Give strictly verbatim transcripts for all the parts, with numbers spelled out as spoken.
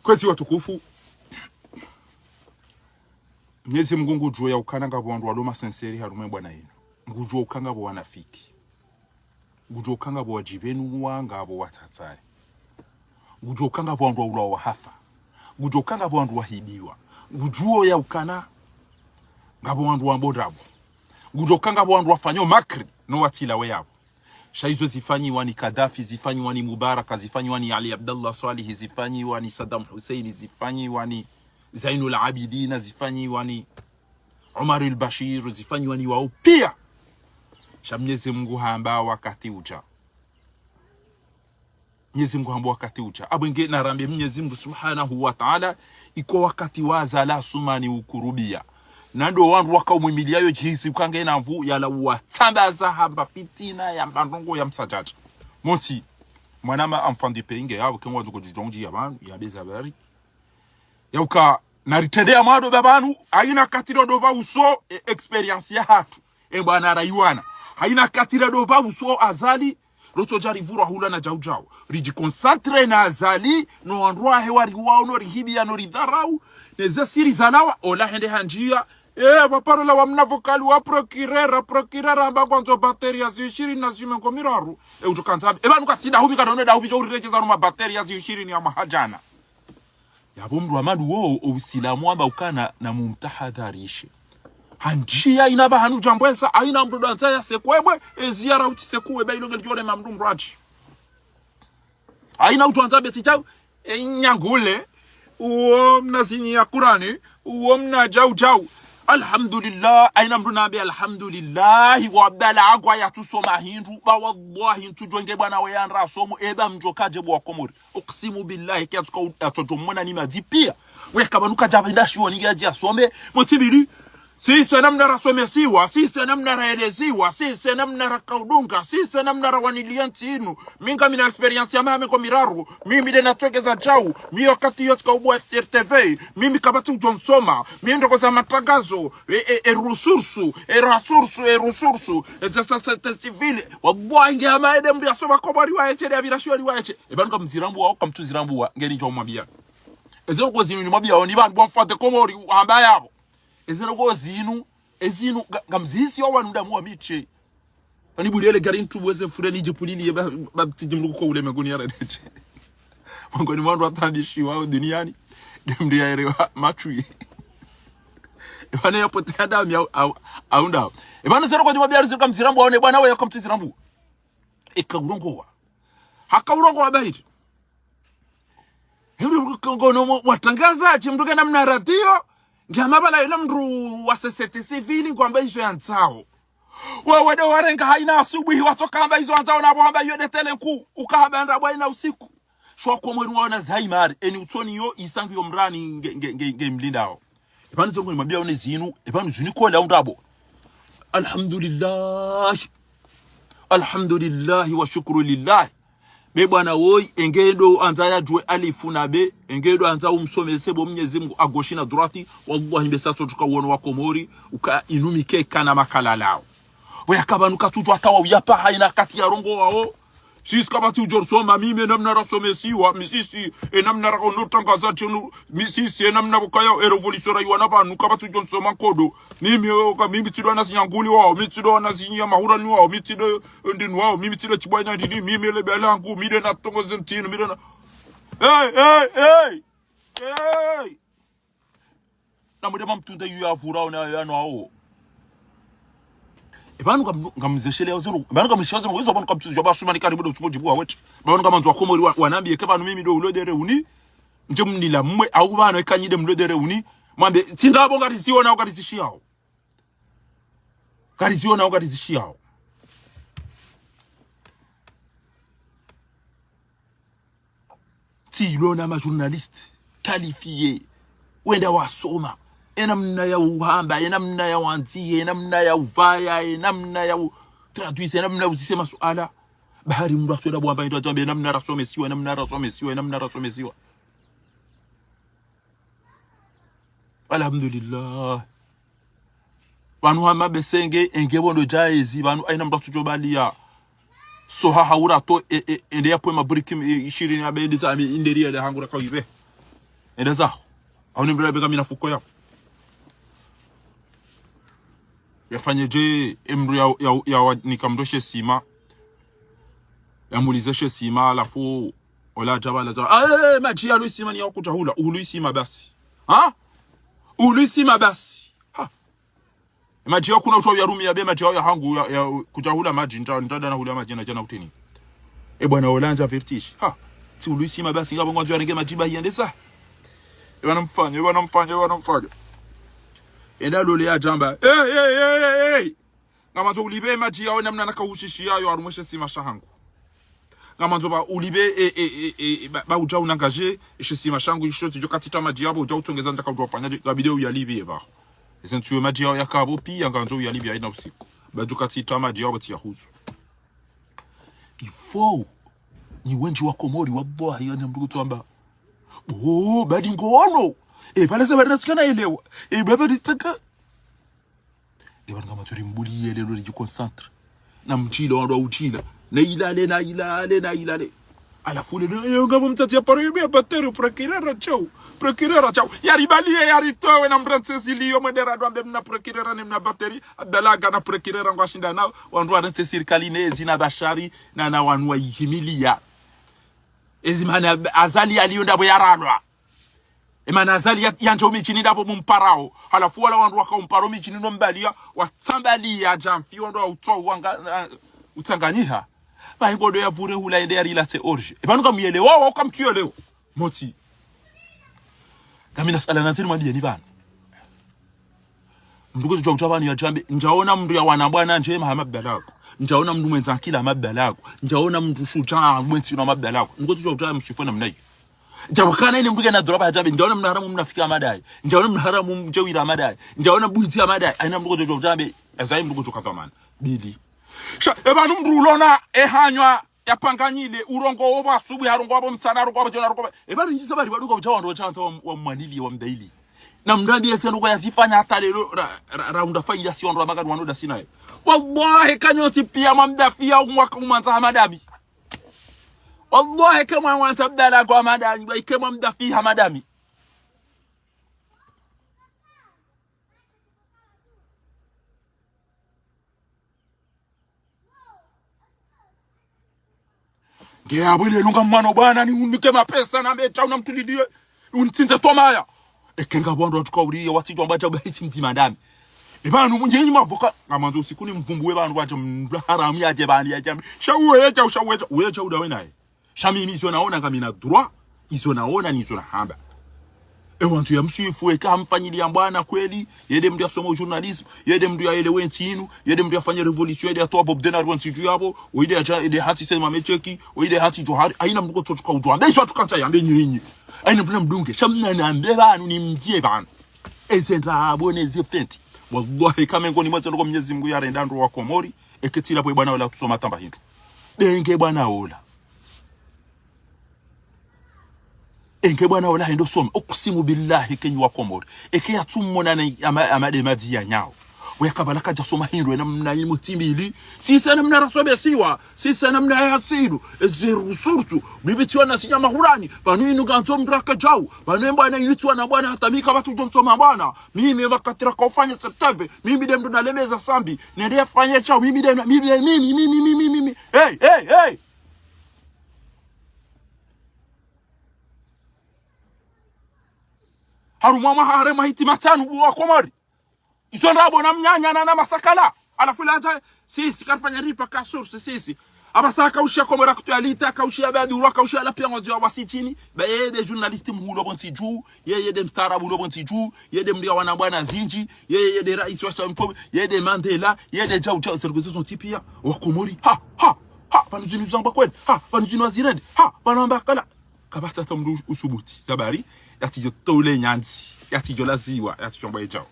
Kwezi watukufu, Mnyezi Mungu ngudjuo ya ukana ngapvo wandru walo masincère harumwa ye bwana yinu. Ngudjuo uka ngapvo wanafiki. Ngudjuo uka ngapvo wadjipvenuwa, ngapvo watsatsaye. Ngudjuo uka ngapvo wandru waulwa wahafa. Ngudjuo uka ngapvo wandru wahibiwa. Ngudjuo ya ukana ngapvo wandru wambo ndrabo. Ngudjuo uka ngapvo wandru wafanyao makri, no watsilawe yapvo. Sha izo zifanyiwa ni Kadhafi, zifanyiwa ni Mubaraka, zifanyiwa ni Ali Abdallah Swalihi, zifanyiwa ni Saddam Hussein, zifanyiwa ni Zainul Abidina, zifanyiwa ni Omar al-Bashir, zifanyiwa ni wao pia. Sha Mnyezi Mungu hamba wakati udja. Mnyezi Mungu hamba wakati udja. Apvo nge narambe Mnyezi Mungu Subhanahu wa Ta'ala, iko wakati wa Azali Assoumani ukurubia. Na ndo wandru waka umwimiliya yo djihisi uka ngena nvu yala uwatsambaza hamba fitina yamba ndrongo ya msadjadja. Monti, mwanama enfant du pays nge yapvo, ke ngwandzo kudjudjondji ya pvanu, ya beza bari. Ya uka, naritrende ya mwando pvapvanu, haina katira ndo pvauso, e, expérience yahatru. E bwana raiwana. Haina katira ndo pvauso Azali, rotsodja rivurwa hula na djau djau. Ridjiconcentré na Azali, no wandru wahe wariwao, no rihibiya, no ridharau, ne ze siri zalawa, ola hende handjia. E, pvaparo la wamna vocal wa procureur, procureur amba ngwandzo batterie ya zishirini na zimengo miraru. E, udjo kandza, e, pvanu kasida hubi kana one da hubi djo urirejeza no mabatterie ya zishirini ya mwahadjana. Yapvo mndru wa madu wo, o Usilamu wamba ukana na mumtahadharishe. Handjia ina pvahanu djambwesa, haina mndru ndo andza ya sekwebwe, e ziara utsi sekuwe, ba ilo ngeli djore mamndru mrwadji. Haina udjo andza beti djau, e nyangule, uwo mna zinyi ya Kurani, uwo mna djau djau. Alhamdulillah, haina mndru nambe alhamdulillah, wa bala agwa ya tusoma hindru, ba wallahi ntsudjo nge bwana we yandra somo, eba mdjo kadje bo wa Komori. Uksimu billahi, ke atsuka u-, atsodjo mwona ni madzi pia. Weka pvanu kadja pvenda shioni nge adji asome, motibili. Sisi namna rasomesiwa, sisi namna raeleziwa, sisi namna rakaudunga, sisi namna rawanilia ntsi inu. Mi ngami na expérience ya maha mengo miraru, mimi nde natsongeza djau, mi wakati yo tsika ubua R T V, mimi kapvatsi udjo nsoma, mi ndoko za matangazo, e, e, e rusursu, e rasursu, e rusursu, e za société civile, wallahi nge hama ede mndru yasoma Komori wa eche, nde apvira shioni wa eche. E pvanu kamzirambuwa, kamtsuzirambuwa, ngeni djo mwambia. Eze ndrongo zinu nimwambia, oni pvanu bwa mfate Komori, hamba yapvo. Eze ndrongo zinu, ezinu, nga-, ngamzihisi yo wanu damu wa miche. Ani buli ele gari ntubu eze fure ni djipulili ye ba, ba tiji mluku kwa ule meguni ya redeche. Mangoni mwandru watabishiwa duniani, nde mndru ya erewa matswi. Epvanu ya pote ya dami au, au, au ndao. Epvanu eze ndrongo nimwambia, eze ndrongo kamzirambuwa, one bwana we kamtsuzirambuwa. Eka urongowa. Haka urongowa bahiti. Hindru kono mo-, watangaza, tsi mndru ke namna radio, nge hama pvala ila mndru wa société civile, ngwamba izo yandzao. Wewe ndo warenga haina asubuhi, watsoka hamba izo yandzao, na bo hamba iyo nde tele nkuu, uka hamba ndrabo haina usiku. Shwa Komori waona zaimari, eni utsoni yo, isangu yo mrani, nge, nge, nge, nge mlindao. Epvanu eze ndrongo nimwambia one zinu, epvanu zinu kola undrabo. Alhamdulillah. Alhamdulillah wa shukru lillah. Be bwana woyi, enge ndo andza yadjuwe alifu na be, enge ndo andza umsomese bo Mnyezi Mungu à gauche na droite, wallahi mbe satso tuka wono wa Komori, uka inumike kana makalalao. Bo yaka pvanu katsudjuwa hata wa uyapa haina kati ya rongowawo. Sisi kapvatsi udjo risoma, mimi enamna rasomesiwa, mi sisi enamna rakono tangaza tshinu, mi sisi enamna bukaya e révolution raiwana pvanu, kapvatsi udjo risoma nkodo. Mimi, oka, mimi tsindo na zinyanguli wao, mi tsindo na zinya mahurani wao, mi tsindo ndini wao, mimi tsindo tshibwanya ndini, mimi ele bela ngu, mi nde na tongo zentinu, mi nde na. Hey, hey, hey! Hey! Na mwende mamtunda yu ya vura ona ya no ao. Epvanu ngam-, ngamzeshele ya zero. Epvanu ngamzeshele ya zero. Wezo pvanu kamtsuzi wa ba Assoumani kari mwende utsuko djibu wa wetsi. Epvanu ngamandzo wa Komori wa, wanambiye ke pvanu mimi ndo ulo nde reuni. Ndje mnila mwe, au pvanu eka nyi nde mlo nde reuni. Mwambe, tsi ndrabo ngariziona au ngarizishiyao. Ngariziona au ngarizishiyao. Tsi ilo na ma journaliste qualifié, wenda wasoma, enamna ya uhamba, enamna ya wandziye, enamna ya uvaya, enamna ya u-, traduise, enamna ya uzise masuala. Bahari mndru aswela bwamba ndo adjambe, enamna rasomesiwa, enamna rasomesiwa, enamna rasomesiwa. Alhamdulillah. Pvanu hama besenge, enge bo ndo djayezi, pvanu haina mndru atsudjo baliya. Soha haura to, e, e, ende yapve maburiki, e, ishirini ya bedi za mi inderi ya hangu raka uyibe. Ende zaho. Au ni mndru yabeka mina fuko yao. Yafanye dje, emndru ya, ya, ya wa, nika mndru she sima. Yamulize she sima, halafu, ola djaba, la djaba. Ah, eh, eh, madji ya lu isima ni ya kudjahula. Uhulu isima basi. Ha? Uhulu isima basi. Ha? Madji ya kuna usha uyarumia be madji ya hangu ya, ya kudjahula madji, nta, nta dana hula madji na djana uteni. E bwana ola ndja vertige. Ha. Tsi uhulu isima basi, ngapvo ngwandzo yarenge madji ba yende sa. E bwana mfanye, e bwana mfanye, e bwana mfanye. Enda lole ya djamba. Hey, hey, hey, hey, hey. Ngamandzo ulibe madji yao namna naka ushishiya yo harumwa she sima shahangu. Ngamandzo ba ulibe, e, e, e, e, ba, ba udja unangadje, she sima shangu isho tsidjo katsitra madji yapvo, udja utsongeza ndaka udjo fanyaje, ngabidi uyalibe ba. Eze ntsu ye madji yao yakapvo, piya ngamandzo uyalibe hayina usiku. Ba djo katsitra madji yapvo tsiyahusu. Il faut, ni wendji wa Komori, wallahi, hayina mndru kutsuamba. Oh, badi ngono. E, pvala sa badi natsikana elewa. E, baba nitsaka. Eba nga matsuri mbuli yele lo lidji concentré. Na mdjila wandru wa udjila. Na ilale, na ilale, na ilale. Halafu le, le, le, ngapvo mtsatsi ya paro yebe ya bateri, procureur tshau. Procureur tshau. Yaribaliye, yaritowe na mrantse ziliyo, mwende radwambe mna procureur ne mna bateri. Abdallah ngana procureur ngwashinda nao. Wandru warantse sirikali ne zina bashari, na, na wanu wa ihimiliya. Ezi mana Azali yaliyo ndapvo yaralwa. Emana Azali ya, yandja omidjini ndapvo mumparao. Halafu wala wandru waka umpara omidjini no mbaliya, watsambaliya djamfi wandru wa utswa uwanga, uh, utsanganyiha. Ba ingodo ya vure hula ende ya rilatse orge. Eba nuka muyelewa, wao kamtsuyelewa. Motsi. Kamina suala nandzeni mwambiyeni pvanu. Mndru kutsu djuwa kutsa pvanu ya djambe, ndjaona mndru ya wana bwana ndjema hama bdalako. Ndjaona mndru mwendza akili hama bdalako. Ndjaona mndru shudjaa mwendzi no hama bdalako. Mndru kutsu djuwa kutsa mshifu namna iyo. Djabu kana ine mndru kena dhwara ba djambe, ndjaona mndru haramu mnafiki hama ndaye. Ndjaona mndru haramu mdjewira hama ndaye. Ndjaona bwidzi hama ndaye. Hayina mndru kutsu djuwa kutsa mbe, ezayi mndru kutsu katwamana. Bili. Sha, eba nu mndru ulona, ehanywa, yapanganyile, urongowa pvo asubuhi, harongowa pvo mtsana, harongowa pvo djoni, harongowa pvo. Eba nu ndjisa bari baduka kutsa wandru watsandza wa, wa mwanili, wa mdaili. Na mndru ambiye ese ndrongoo yazifanya hata lelo, ra, ra, ra unda faida si wandru wa makani wanu ndasi naye. Wallahi, kanyontsi piya mwamdafiya umwaka umwandza hama ndami. Wallahi, ke mwamwandza bdalako hama ndami, wayi ke mwamdafiya hama ndami. Nge yapvo lelo ngamwano bwana ni unike mapesa na mbe tshau na mtuliliye. Unitsindze twamaya. Eke ngapvo wandru watsuka uriye watsidjuwa mba tshau ba hitsi mdzima ndami. Eba nu mndjenyi mavoka. Ngamandzo usiku ni mvumbuwe pvanu pvatsha mndru haramu yadje pvanu yadje. Sha uwe tshau, sha uwe tshau, uwe tshau ndawe naye. Sha mimi izo naona ngamina droit, izo naona ni izo nahamba. E wandru ya mswifu, eka hamfanyiliya mbwana kweli, yende mndru yasoma journalisme, yende mndru yaelewe ntsi inu, yende mndru yafanye révolution, yende yatowa Bob Denard wa ntsi dju yapvo, oyende yadja, yende hatsi Said Mohamed Cheikh, oyende hatsi Djohar, hayina mndru kutsu tsuka udjuwa. Mbe iso atsuka ntsa yambe nyinyi. Hayina mndru namdunge, sha mna nambe pvanu, nimdjiye pvanu. Eze ndrabo neze fenti. Wallahi, kame ngo ni mweze loko Mnyezi Mungu yarenda ndro wa Komori, eke tsi lapvo e bwana ola kusoma tamba hindru. Benge bwana ola. Enge bwana ola hendo soma. Uksimu billahi kenyi wa Komori. Eke yatsumona na ama, ama de madzi ya nyao. Weka bala kadja soma hindru ena mna imu timbili. Sisa na mna rasome siwa. Sisa na mna ya sidu. Ezi rusurtu. Bibi tiwa na sinya mahurani. Pvanu inu gandzo mndru aka djau. Pvanu e bwana inu tiwa na bwana hata mika pvatsu djo msoma bwana. Mimi wakati raka ufanya serteve. Mimi de mndru nalemeza sambi. Nende yafanye tshau. Mimi de, mimi de, mimi, mimi, mimi, mimi. Hey, hey, hey. Harumwa mwaha haremwa hiti matsanu bo wa Komori. Izo ndrabo na mnyanya na, na masakala. Halafu ladja, sisi, karifanya ripa ka source, sisi. Apvasa kaushiya Komori Actualité, kaushiya Baduru, kaushiya la piya ngwandzo ya wasi tshini. Ba yeye de journaliste muhuu lo pvo ntsi dju, yeye de mstaarabu lo pvo ntsi dju, yeye de mndru ya wana bwana zindji, yeye de raisi wa Shampo, yeye de Mandela, yeye de djau djau, zirikuzi zontsi piya. Wa Komori, ha, ha, ha, pvanu zinu zamba kweli, ha, pvanu zinu wazirende, ha, pvanu amba kala. Kapvatsi hata mndru usubuti, sababu, yatsidjo tole nyandzi, yatsidjo laziwa, yatsidjo mba yedjao.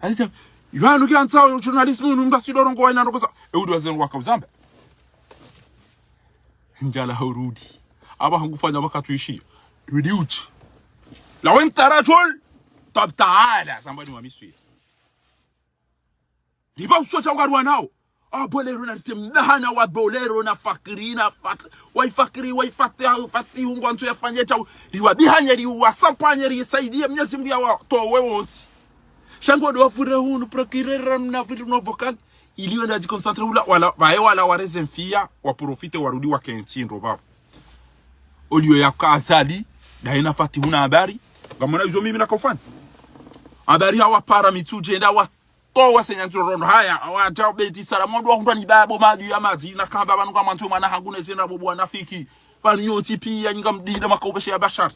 Ayita, yanu kiantsa journalisme unu mndru atsidjo rongowa hayina ndrongoo za, e udu wazenu waka uzamba. Ndjala hurudi. Apvaha ngufanya wakati uishi. Rudi utsi. Law anta rajul, tab taala, zamba ni wa Misri. Riba usotsa ukarwa nao. Abolero na rite mdahana wa bolero na fakiri na fat-, wa ifakiri, wa ifati, wa ifati, ungwandzo yafanye tau. Riwabihanye, riwasampanye, risaidie Mwenyezi Mungu yawatowe wontsi. Sha ngo ndo wafure hunu, procureur mna vitu no vocal. Iliyo na jiconcentre hula, wala, wae wala wareze mfia, waprofite warudi wakentsi ndo babo. Oliyo ya ka Azali, daye na Fatihu na habari. Ngamwona izo mimi nakofanya. Habari hawapara mitsudje, nda wa towa senya ndziro rondo haya, awadja Beti Salam, wandru wahundra ni babo madu ya madzi, na kamba pvanu ngamwandzo mwana hangu ne zena bobo wanafiki, pvanu yontsi piya nyi ngamdida makaubeshe ya Bashar.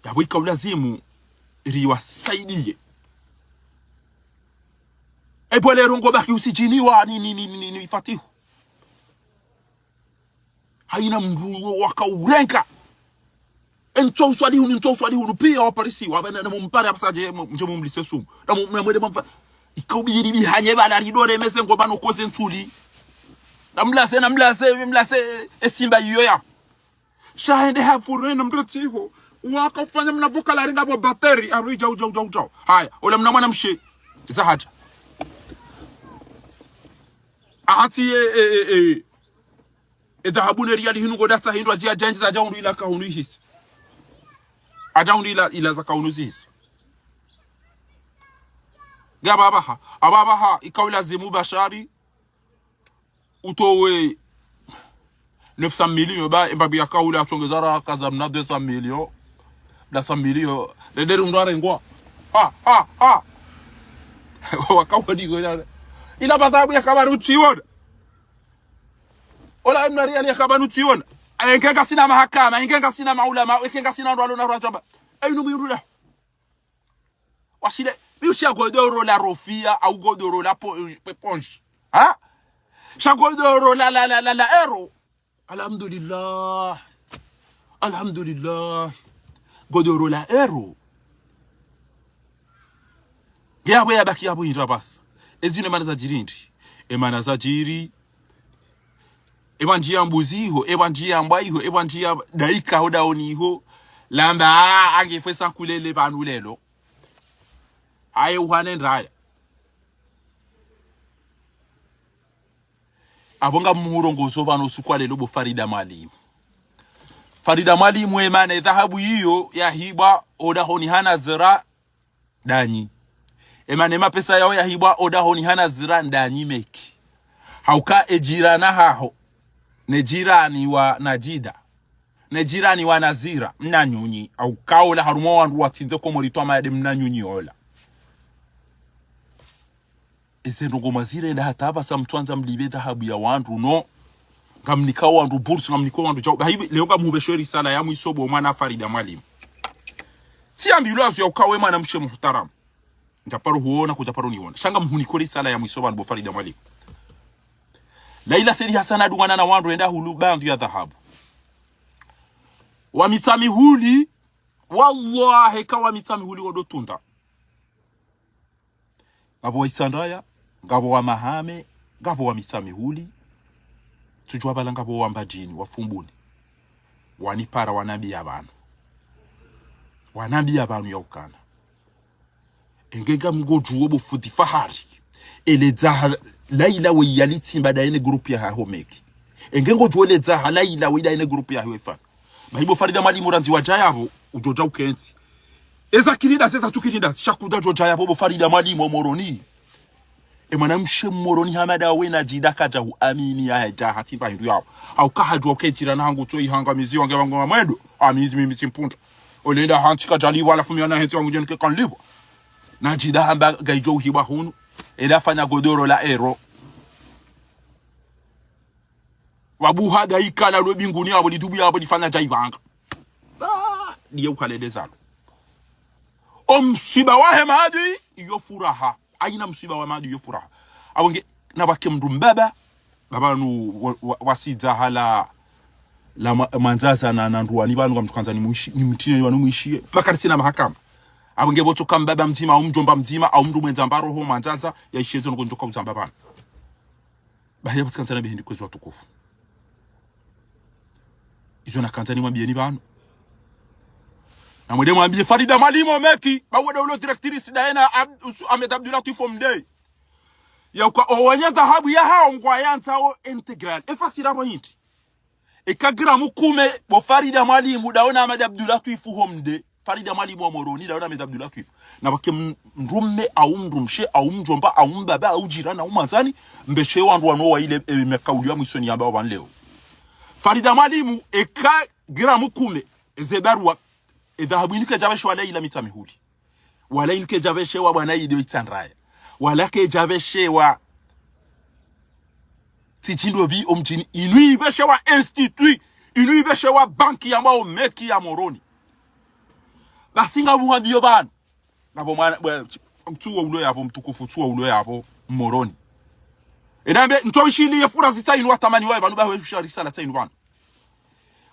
Yapvo ika ulazimu, riwasaidiye. Epvo lero ngo baki usijiniwa ni, ni, ni, ni, ni Fatihu. Haina mndru wakaurenga. Entso uswali hunu, entso uswali hunu, piya waparisiwa, bana na mumpare apvasadje, mu-, mdje mumlise sumu. Na mu-, na mwende mwamfa-, ikaubiri bihanye bala ridore meze ngo bano koze ntsuli. Na mlaze, na mlaze, mlaze, esimba iyo ya. Sha hende hafure na mndru tsiho. Wakaufanya mna vocal aringa bo bateri, arui jau, jau, jau, jau. Haya, ola mna mwanamshe, za hadja. Ahati e, e, e, e. E dhahabu ne riyali hinu ngo datsa hindru adji adja ndzi za dja hundru ila ka hundru ihisa. Adja hundru ila, ila za ka hundru zihisa. Nge apvaha, apvaha, ika ulazimu Bashari, utowe neuf cent millions, ba, embabi ya kaula atsongeza ra kaza mna deux cent millions, deux cent millions, rederi undru arengwa. Ha, ha, ha. Wakawadi kwa ila. Ila pvatsabu ya kabaru tsiwona. Ola mna riyali ya kabaru tsiwona. Enkenga sina mahakama, enkenga sina maulama, enkenga sina ndwalo na rwataba. Ayi numu yurula. Washile, mi ushiya godoro la rofia, au godoro la po-, pe-, ponji. Ha? Sha godoro la, la, la, la, la ero. Alhamdulillah. Alhamdulillah. Godoro la ero. Nge yapvo yabaki yapvo hindra basi. Ezinu emana zadjiri ndi. Emana zadjiri. Epvwa ndjiya mbuzi iho, epvwa ndjiya mbwa iho, epvwa ndjiya daika ho daoni iho. Lamba, ah, ange fwe sa kulele pvanu lelo. Haye uhane ndraya. Apvo ngamuhurongozo pvanu usiku wa lelo bo Farida Mwalimu. Farida Mwalimu emana edhahabu iyo yahibwa odahoni ha Nazira ndanyi. Emana emapesa yawo yahibwa odahoni ha Nazira ndanyi meki. Hauka ejirani haho. Nejirani wa Najida. Nejirani wa Nazira. Mna nyunyi. Hauka ola harumwa wandru watsindze Komori twamayade mna nyunyi ola. Eze ndrongoo mwazirenda hata apvasa mtswandza mlibe dhahabu ya wandru, no. Ngamnikao wandru bourse, ngamnikao wandru djau. Bahivi, leo ngamhupvesho risala ya mwiso bo mwana Farida Mwalimu. Tsiambilwa azo ya ukawe mwanamshe muhtaramu. Ndjaparo huona, kudjaparo niona. Sha ngamhuniko risala ya mwiso pvanu bo Farida Mwalimu. Laila Said Hassan adungana na wandru enda hulu bandru ya dhahabu. Wa Mitsamihuli, wallahi ka wa Mitsamihuli wodo tunda. Ngapvo wa Itsandraya, ngapvo wa Mahame, ngapvo wa Mitsamihuli, tsudjuwa pvala ngapvo wa Mbadjini, wa Fumbuni. Wanipara wanambiya pvanu. Wanambiya pvanu ya ukana. Enge ngamngodjuwo bo fundi Fahari. Ele dzaha Laila we yalitsimba daye ne groupe yahaho meki. Enge ngodjuwo ele dzaha Laila we daye ne groupe yahaho efana. Bahi bo Farida Mwalimu randzi wadja yapvo, udjodja ukentsi. Eza kirinda, eza tsu kirinda, sha kudja djodja yapvo bo Farida Mwalimu wa Moroni. E mwanamshe Moroni hama dawe Najida kadja hu amini ya hedja hatsi mba hindru yawo. Hauka hadjuwa uke jirani hangu tso ihanga mizi wange wangu wa mwendo. Amini mimi tsi mpundra. Olenda hantsi kadjaliwa halafu mi wana hentsi wangu djenike kanlipvo. Najida hamba ngaidjo uhibwa hunu. Ela fanya godoro la ero. Wabuha daika la lwe binguni yapvo litubu yapvo lifanya djaivanga. Ah, ndiye ukalele zalo. Omsiba wahe madi, iyo furaha. Haina msiba wa madi, iyo furaha. Apvo nge, na pvwake mndru mbaba, baba nu wa, wa, wasidza hala, la ma-, Mwandzaza na, na Ndruwani pvanu ngamtsukandza ni mwishi, ni mtine pvanu mwishiye. Pvakari tsina mahakama. Apvo nge pvotsoka mbaba mdzima, au mdjomba mdzima, au mndru mwendza mba roho, Mwandzaza, yaishiye zo noko ndjoka uzamba pvanu. Bahi yapvo tsikandza na behi ndi kwezi watukufu. Izo nakandza nimwambiyeni pvanu. Na mwende mwambiye Farida Mwalimu meki, ba wende ulo directrice daye na Ab-, Usu-, Ahmed Abdullatwif omdei. Ya uka owenye dhahabu yahawo ngwayandzao intégral. Efasiri apvo hindri. Eka gramu kume, bo Farida Mwalimu, dawe na Ahmed Abdullatwifu ho Mde. Farida Mwalimu wa Moroni, dawe na Ahmed Abdullatwifu. Na pvwake m-, mdrume, au mdrumshe, au mdjomba, au mbaba, au jirani, au mwandzani, mbeshe wandru wanu wa ile, e, makauli ya mwiso niyambao pvanu leo. Farida Mwalimu, eka gramu kume, eze barua, e dhahabu inu kayidjapveshewa Laila Mitsamihuli. Wala inu kayidjapveshewa bwana Idi Itsandraya. Wala kayidjapveshewa Tijindobi omdjini. Inu ipveshewa institut. Inu ipveshewa banki yambwao MECI ya Moroni. Basi ngamhambiyo pvanu. Ngapvo mwana, bwe, mtsuwa ulo yapvo, mtukufu tsuwa ulo yapvo, Moroni. Enambe, ntso ishili ye fura zitsa inu watamani waye pvanu, bawe sha risala tsa inu pvanu.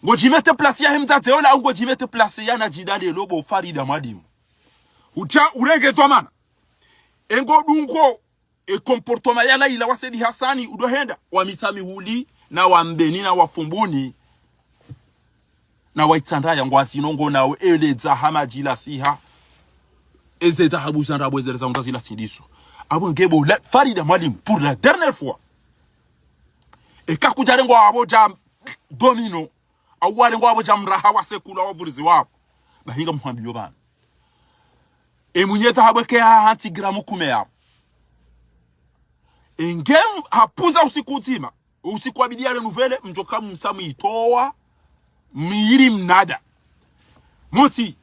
Ngodjimete place yahe mdzadze ola, au ngodjimete place ya Najida lelo bo Farida Mwalimu. Udja urenge dhwamana. Engo dungo, e comportement ya Laila wa Said Hassani udohenda, wa Mitsamihuli, na wa Mbeni, na wa Fumbuni, na wa Itsandraya ngwazino ngo nawe eledza ha madjila siha. Eze dhahabu za ndrabo ezele za unda zila tsindiso. Apvo nge bo la, Farida Mwalimu, pour la dernière fois. Eka kudjarengwa apvo dja domino, au warengwa apvo dja mraha wa sekula wa vurizi wapvo. Bahi ngamhambiyo pvanu. E mwinyi dhahabu eke ha hantsi gramu kume yapvo. Enge m-, hapvuza usiku udzima. Usiku wabidi yale nouvelle, mdjoka msa mwitowa, mwiri mnada. Motsi,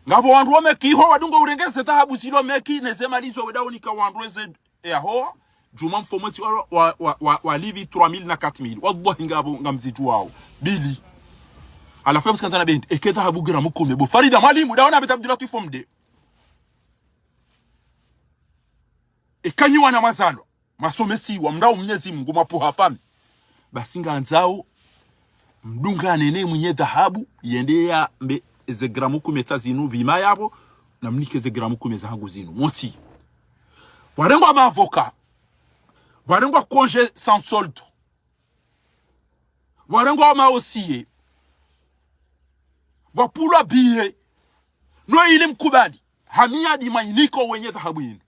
ngapvo wandru wa MECI iho, wadungo urenge ze dhahabu zilo MECI, neze mali zo wenda unika wandru eze, e, aho, djuma mfo motsi wa, wa, wa, wa, walipvi trois mille na quatre mille. Wallahi ngapvo ngamzidjuwao. Bili. Halafu ya msikandzana bendi, eke dhahabu gramu kume, bo Farida Mwalimu, dawe na Ahmed Abdullatwifu ho Mde. Eka nyi wana mwazalwa, mwasomesiwa, mrao Mnyezi Mungu, mwapuha fami. Basi ngandzao, mdungane ne mwinyi dhahabu, yende yambe eze gramu kume tsa zinu pvima yapvo, na mnike ze gramu kume zahangu zinu. Motsi. Pvwarengwa mavoka. Pvwarengwa congé sans solde. Pvwarengwa maosiye. Pvwapvulwa biye. No ili mkubali. Hamia di mainiko wenye dhahabu inu.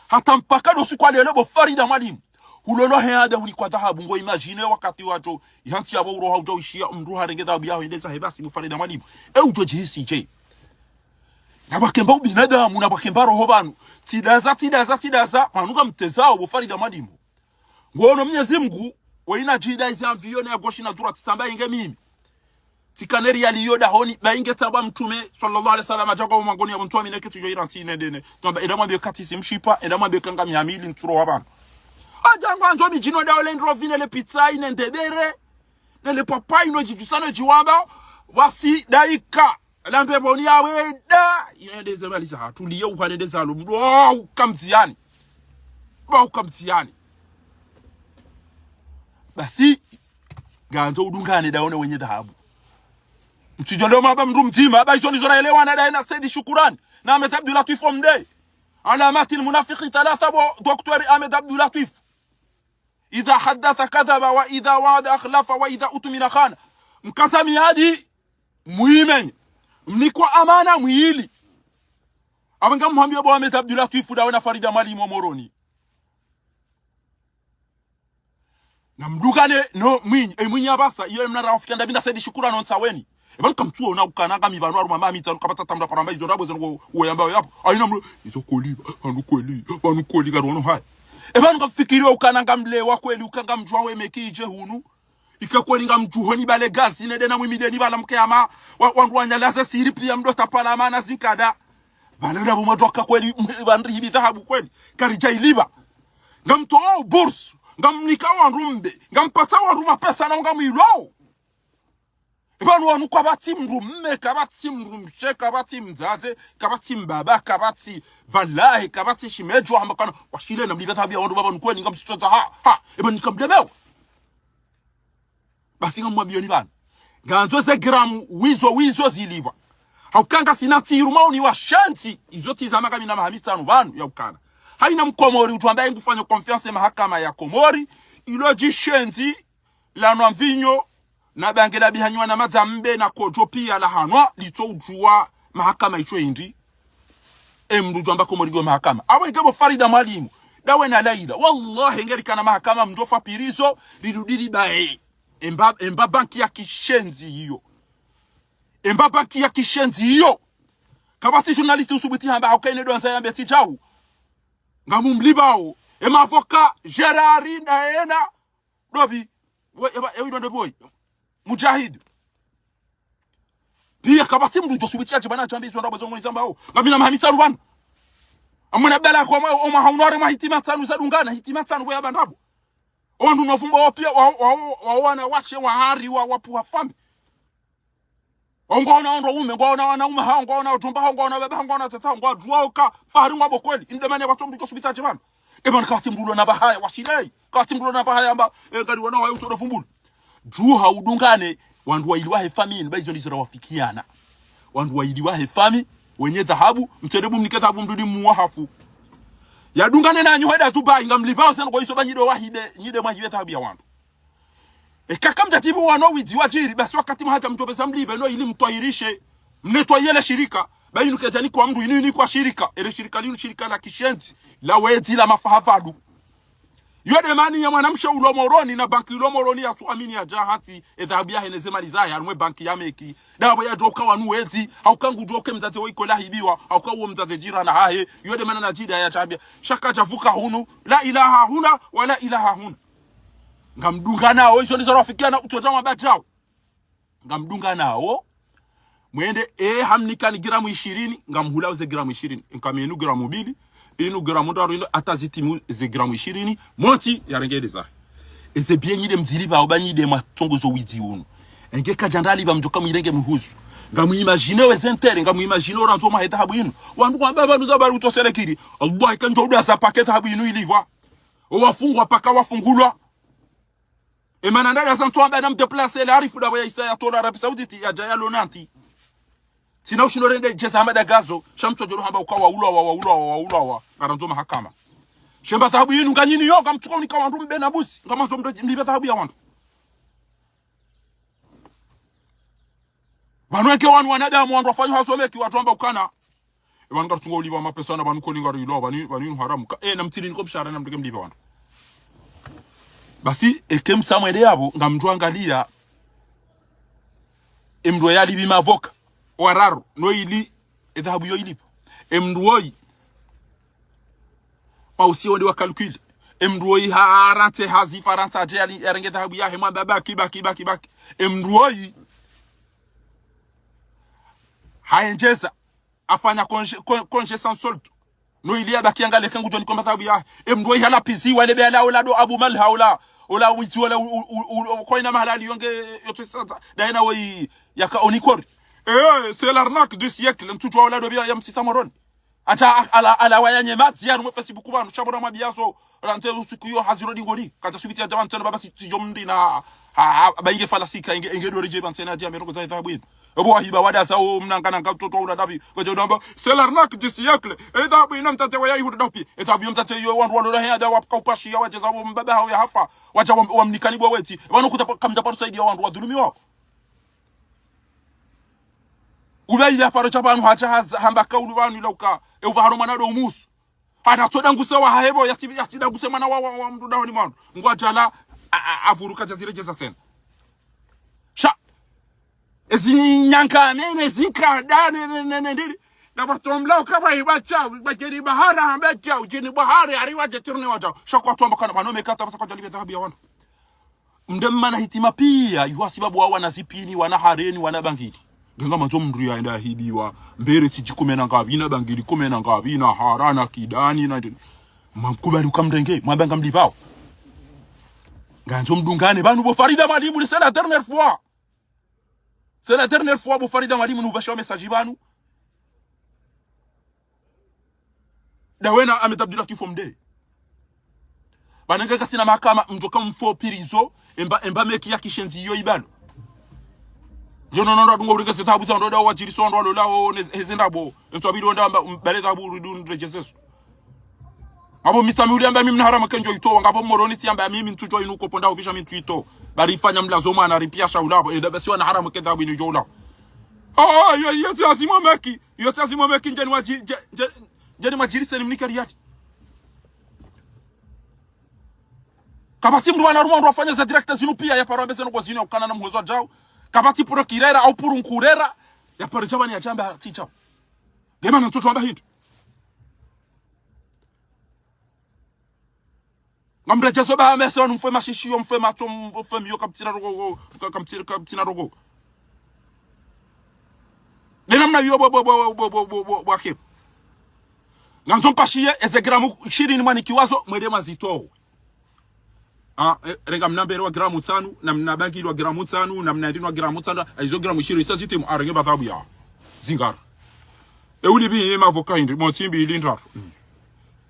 Hata mpaka ndo usiku wa lelo bo Farida Mwalimu. Hulolwa he ada hunikwa dhahabu ngo imagine wakati wadjo. Ihantsi yapvo uroha udjo ishiya mdru harenge dhahabu yaho yende zahe basi bo Farida Mwalimu. E udjo djihisi dje. Na pvwakemba ubinadamu, na pvwakemba roho pvanu. Tsidaza, tsidaza, tsidaza. Pvanu ngamtezao bo Farida Mwalimu. Ngono Mnyezi Mungu, wayina djida izi amviyo na ya goshi na dura tsamba inge mimi. Tsikane riyali iyo dahoni, ba inge tsamba Mtrume, swallallahu alayhi wasallam, adja kwa mwangoni ya mtru amine ketsu djo ira ntsi ine dene. Tsamba, enda mwambiye katsi si mshipa, enda mwambiye kanga mihamili ntsu roha pvanu. Adja ngwandzo midjino daho le ndrovi ne le pizza ine ndebere, ne le papayi no djidjusa no djiwamba, wasi daika. Lambe pvoni yawenda, yende ze mali zahatru, liye uhale nde zalo, mdru wa ukamdziyani. Mdru wa ukamdziyani. Basi, ngandzo udungane daho ne wenye dhahabu. Mtsidjo leo maba mdru mdzima, aba izo nizo raelewana daye na Said Shukuran, na Ahmed Abdullatwif Omde. Alamati lmunafiki thalatha bo Docteur Ahmed Abdullatwif. Idha haddatha kadhaba, wa idha wa'ada akhlafa, wa idha utumina khana. Mkaza miadi, mwimenye. Mnikwa amana, mwili. Aba ngamhambiyo bo Ahmed Abdullatwif dawe na Farida Mwalimu wa Moroni. Na mdungane no Mwinyi, e Mwinyi apvasa, iyo mna rawafikia ndabi na Said Shukuran no ntsaweni. Eba nkamtsuo na ukana ngami pvanu harumwa mami tsanu kapvatsa tamda paramba izo ndrabo zeno uwe yamba yapvo. Ayina mlo, izo kweli, pvanu kweli, pvanu kweli karuono haya. Eba nkamfikiri ukana ngamlewa kweli, uka ngamdjuwa we meki idje hunu. Ika kweli ngamdjuhoni bale gazi, nende na mwimideni bala mkeyama, wa, wandru wanyalaze siri piya mdo tapala mana zinkada. Bale ndrabo mwadjuwa ka kweli, mwe, bandri hibi dhahabu kweli. Karidja iliba. Ngamtowa bourse, ngamnika wandru mbe, ngampatsa wandru mapesa na ngamwilwao. Eba no wanu kapvatsi mdru mme, kapvatsi mdru mshe, kapvatsi mdzadze, kapvatsi mbaba, kapvatsi pvalahe, kapvatsi shimedjo, hamba kana, washile na mliga tabiya wandru baba nukweni ngamsitsodza ha, ha, eba nikamlemewa. Basi ngamwambiyoni pvanu. Ngandzo ze gramu, wizo, wizo zilipvwa. Hauka ngasina ntsiru maoni washenzi, izo tsi za maka mina maha mitsanu pvanu ya ukana. Hayina mkomori udjuwa mbaye ngufanyo confiance mahakama ya Komori, ilo djishenzi, lanwa mvinyo, na bange la bihanywa na madza mbe na kodjo piya lahanwa, litso udjuwa mahakama itso indri. E mdru udjuwa mba Komori ngiyo mahakama. Awe nge bo Farida Mwalimu. Dawe na Laila. Wallahi, ngeri kana mahakama mndru ofa prison, rirudi ribaye. Emba, emba banki ya kishenzi iyo. Emba banki ya kishenzi iyo. Kapvatsi journaliste usubuti hamba hauka ine ndo handza yambe tsi djau. Ngamumlipvao. Ema avocat Gérard na ena. Ndopvi. We, eba, ewe ndo ndopvi we. Mujahid. Piya kapvatsi mndru udjo subuti yadje pvanu yadje yambe izo ndrabo zo ngoni zambao. Ngamina maha mitsanu pvanu. Amwona bela kwa mwa, o maha unu ware maha hitima ntsanu zadungana, hitima ntsanu we yamba ndrabo. O wandru no fumbo wao piya, wa, wa, wa, wa wanawashe, wa hari, wa, wapvuha fami. Ngwaona wandru waume, ngwaona wanaume hao, ngwaona wajomba hao, ngwaona baba hao, ngwaona tata hao, ngwadjuwao ka fahari ngwabo kweli. Inde mana kapvatsi mndru udjo subuti yadje pvanu. Eba kapvatsi mndru ulo na pvahaya, washilei. Kapvatsi mndru ulo na pvaha yamba, e, ngari wana wayo utsodo fumbulu. Djuha udungane, wandru wayili wahe fami, ni ba izo ndizo rawafikiana. Wandru wayili wahe fami, wenye dhahabu, mtsende mumnike dhahabu mndru ndi muwa hafu. Yadungane nanyi hwenda Dubai, ngamlipvao zinu kwa izo ba nyi ndo wahibe, nyi nde mwahibe dhahabu ya wandru. Eka kamdjadjibu wanu widzi wadjiri, basi wakati mhadja mdjopveza mlipve, no ili mtwahirishe, mletwa yele shirika, ba inu kedjani kwa mndru, inu, inu kwa shirika, ele shirika linu shirika la kishenzi, la wedzi la mafahavadu. Yo nde mana ya mwanamshe ulo Moroni na banki ulo Moroni yatsu amini yadja hantsi, e dhahabu yahe ne ze mali zahe, harumwa e banki ya Meki. Ndapvo yadjoka wanu wedzi, hauka ngudjoke mdzadze wo iko lahibiwa, hauka uwo mdzadze jirani hahe, yo nde mana nadjida yadjambia. Sha kadjavuka hunu, la ilaha huna, wa la ilaha huna. Ngamdunganao, izo ndizo rawafikiana, utsodja mabadjao. Ngamdunganao. Mwende, e, hamnikani gramu ishirini, ngamhulao ze gramu ishirini. Nkame inu gramu mbili, inu gramu ndraru, inu hata zitimu ze gramu ishirini, motsi yarenge ende zahe. Eze biye nyi nde mzilipvao ba nyi nde mwatongozo widzi unu. Enge kadja ndalipva mdjoka mwirenge mhuzu. Ngamwimagineo eze ntere, ngamwimagineo randzo mwahe dhahabu inu. Wandru kwamba pvanu za bari utsoselekiri. Allah, eka ndjo udaza pake dhahabu inu ilipvwa. O wafungwa paka wafungulwa. E mana ndaya za ntsu amba na mdéplacé le Arif ndapvo ya isa ya tola Arabie Saoudite yadja yalo nanti. Tsina ushindo rende djeza hamba ndagazo, sha mtsodjo hamba uka waulwa wa, waulwa wa, waulwa wa, ngarandzo mahakama. Shemba dhahabu yinu nganyini yo, ngamtsuka unika wandru mbe na busi, ngamandzo mdru mlipve dhahabu ya wandru. Pvanu eke wanu wanadamu wandru wafanyao hazi Meki wadjo amba ukana. E pvanu ngarutsungo ulipva mapesa na pvanu koli ngarilipvao, pvanu, pvanu inu haramu ka. E, na mtsiri niko mshahara na mdru ke mlipva wandru. Basi, eke msa mwende yapvo, ngamdjo angalia, e mdru yalipvi mavoka, wararu, no ili, e dhahabu yo ilipvo. E mdru woyi, mausi wonde wa calcul. E mdru woyi ha, harantsi hazi Farantsa yadje yali, yarenge dhahabu yahe, mwamba baki, baki, baki, baki. E mdru woyi, haendjeza, afanya congé, con-, congé sans solde. No ili yabaki yangalie eka ngudjo nikwa mba dhahabu yahe. E mdru woyi halapviziwa, le be ala ola ndo Abu Malha ola, ola widzi ola u, u, u, u, u, koina mahala ali yonge yote sasa. Daye na woyi yaka onikori. Eh, c'est l'arnaque du siècle. Ntsudjuwa ola ndo biya ya msisa Moroni. Hata a-, ala, ala waya nyemadzi yanu mwe Facebook pvanu, sha pvo na mwabiyazo, ola ntse usiku yo haziro dingoni. Kadja subuti yadja pvanu tsena baba si, si djo mndri na, ha, ha, ba inge falasika, inge, inge ndo ridje pvanu tsena yadja yambe ndrongo za dhahabu inu. Ebo wahiba wadaza o mnanga nanga mtoto ula ndapvi. Wadja udamba, c'est l'arnaque du siècle. E dhahabu inu mtsatse waya ihudu ndapvi. E dhahabu yo mtsatse yo wandru walola he yadja wapvuka upashi ya wadjeza wo mbaba hawo yahafa. Wadja wa, wamnikani bwa wetsi. Pvanu kuta pa, kamdja paro saidiya wandru wadhulumiwao. Ube ile aparo sha pvanu hadja haza, hamba kaulu pvanu ila uka. E upvaharo mwana ndo umusu. Hana tsoda nguse wa hahebo, yatsi, yatsi da nguse mwana wa, wa, wa mdru dahoni mwanu. Ngwadjala, a, a, avuruka djazire djeza tsena. Sha, ezi nyanga nene, ezi nkada nene, nene, ndiri. Na batomla ukaba iba chau, iba djeni bahara hamba chau, djeni bahari, hari wadje tirne wa chau. Sha kwa tuamba kana, pvanu meka hata pvasa kwadjalipve dhahabu ya wandru. Mde mana hitima piya, yuha sibabu wa wana zipini, wana hareni, wana bangili. Nge ngamandzo mdru yaenda hibiwa, mbere tsidji kume na ngapvi na bangili, kume na ngapvi na hara na kidani na ndini. Mamkubali uka mrenge, mwamba ngamlipvao. Ngandzo mdungane, pvanu bo Farida Mwalimu, c'est la dernière fois. C'est la dernière fois, bo Farida Mwalimu, nupvashe wa message pvanu. Dawe na Ahmed Abdullah Kifo mde. Pvanu nge kasina mahakama mdjoka mfo prison, emba, emba Meki ya kishenzi yo ibalo. Yo no, no, no, dungo urenge ze dhahabu za ndo da wadjiriso ndo walola o ne, heze ndrabo. Entso abidi onda amba, mbale dhahabu uridu ndrejezeso. Ngapvo mitsami uli amba mimi na haramu kendjo ito, ngapvo Moroni tsi amba mimi ntsudjo inu kopo nda upisha mi ntsu ito. Bari ifanya mlazo mwana, ripiya sha ulapvo, e, da basi wana haramu ke dhahabu inu djo ulapvo. Ah, yo, yo tsi azimo Meki, yo tsi azimo Meki, ndjeni wadji-, ndje-, ndje-, ndjeni mwadjirise ni mnike riyali. Kapvatsi mndru wana harumwa wandru wafanya ze direct zinu pia yaparo ambe ze ndrongoo zinu ya ukana na muhozo djau. Kapvatsi procureur au procureur yaparo djamba ni yadjamba tsi djau. Nge mana ntsu djamba hindru. Ngamredjezo ba mesa wanu mfe mashishiyo, mfe matso, mfe miyo kapvatsina ndrongoo, ka-, kapvatsi-, kapvatsina ndrongoo. Nde namna iyo bo, bo, bo, bo, bo, bo, bo, bo, bo, ake. Ngandzo mpashiye, eze gramu shirini mwanikiwazo, mwende mwazitowe. Ah, eh, renga mna mbere wa gramu tsanu, na mna bangili wa gramu tsanu, na mna ndini wa gramu tsanu, ah, izo gramu shirini sa zitimu, ah, renge ba taabu ya. Zingara. E uli bi ye mavoka hindri, motsi mbili ndraru. Mm.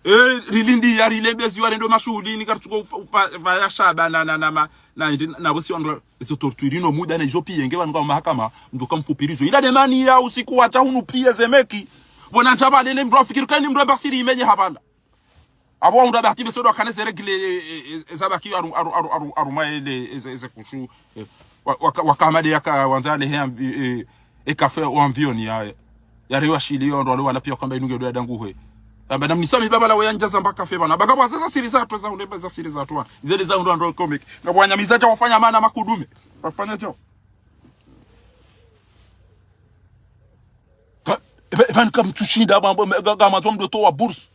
E, rilindi ya rilembeziwa rendo mashuhulini, karitsuko ufa-, ufa-, ufa ya shaba na, na, na, ma-, na, na, na bosi wandru, izo torture no muda na izo pia, nge wanu wa mahakama, mndru kamfupirizo. Ila demani ya usiku wa tahunu pia zemeki, bona ndjaba lele mndru afikiri kani mndru basiri imenye habala. Abo wandru abaki besodo wakane ze règle, e, e, e, ezabaki aru, aru, aru, aru, aruma ele, eze, eze kushu, e, wa-, waka-, wakamade yaka wanza ale he ambi-, e, e kafe wa amvioni ya, ya rewa shili yo, ndo wale wala pia wakamba inunge ndo ya dangu he. Amba na mnisami baba la weya ndja zamba kafe bana. Baga bwa zaza siri za tu, za hundre za siri za tu. Zele za hundre ndo komik. Nga bwa nyamiza dja wafanya mana makudume. Wafanya djao. Ka, eba, eba, nka mtsushinda, ba, ba, ga, ga, mazo mdo towa bourse.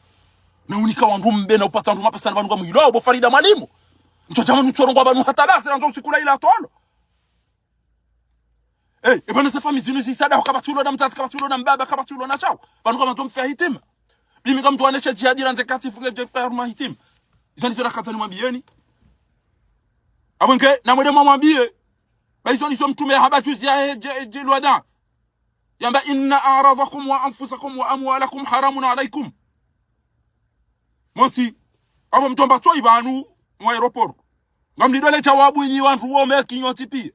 Na unika wandru mbe, na upatsa wandru mapesa, na wandru ngamwilo, bo Farida Mwalimu. Ntso djama ntsorongoa pvanu hata basi, na ntso usiku la ila tolo. Eh, eba, na ze famiyi zinu zisada, kapvatsi ulo na mdzadze, kapvatsi ulo na mbaba, kapvatsi ulo na shao. Pvanu kama ntso mfia hitima. Bimi kamtsu waneshe djihadi, randze kati funge dje fika haruma hitima. Izo ndizo nakatsa nimwambiyeni. Abwe nge, na mwende mwamwambiye. Ba izo ndizo mtrume ya hamba juzi ya he, je, je, lwada. Yamba, "Inna a'radakum wa anfusakum wa amwalakum haramun alaykum." Motsi, abo mdjomba tsoi pvanu, mwa aéroport. Ngamlidole djawabu inyi wandru wo meki nyontsi pia.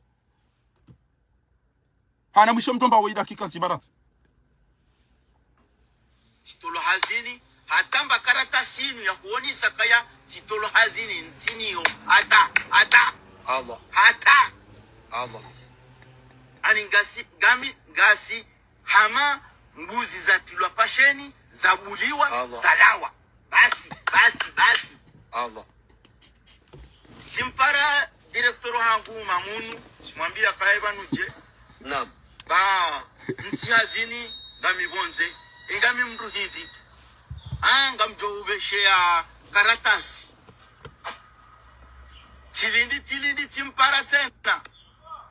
Hana mwisho mdjomba wo idakika ntsi baratsi. Tsitolo hazini, hata mba karatasi inu ya huonesa kaya tsitolo hazini ntsiniyo. Hata, hata. Allah. Hata. Allah. Ani ngasi, ngami, ngasi, hama mbuzi zatilwa pasheni, zabuliwa, Allah. Zalawa. Basi, basi, basi. Allah. Tsimpara directeur hangu Mamunu, tsimwambia kaye pvanu dje. Naam. Ba, ntsi hazini, ngami pvondze, ngami mndru hindri. Ah, ngamdjo upvesheya karatasi. Tsilindi, tsilindi, tsimpara tsena.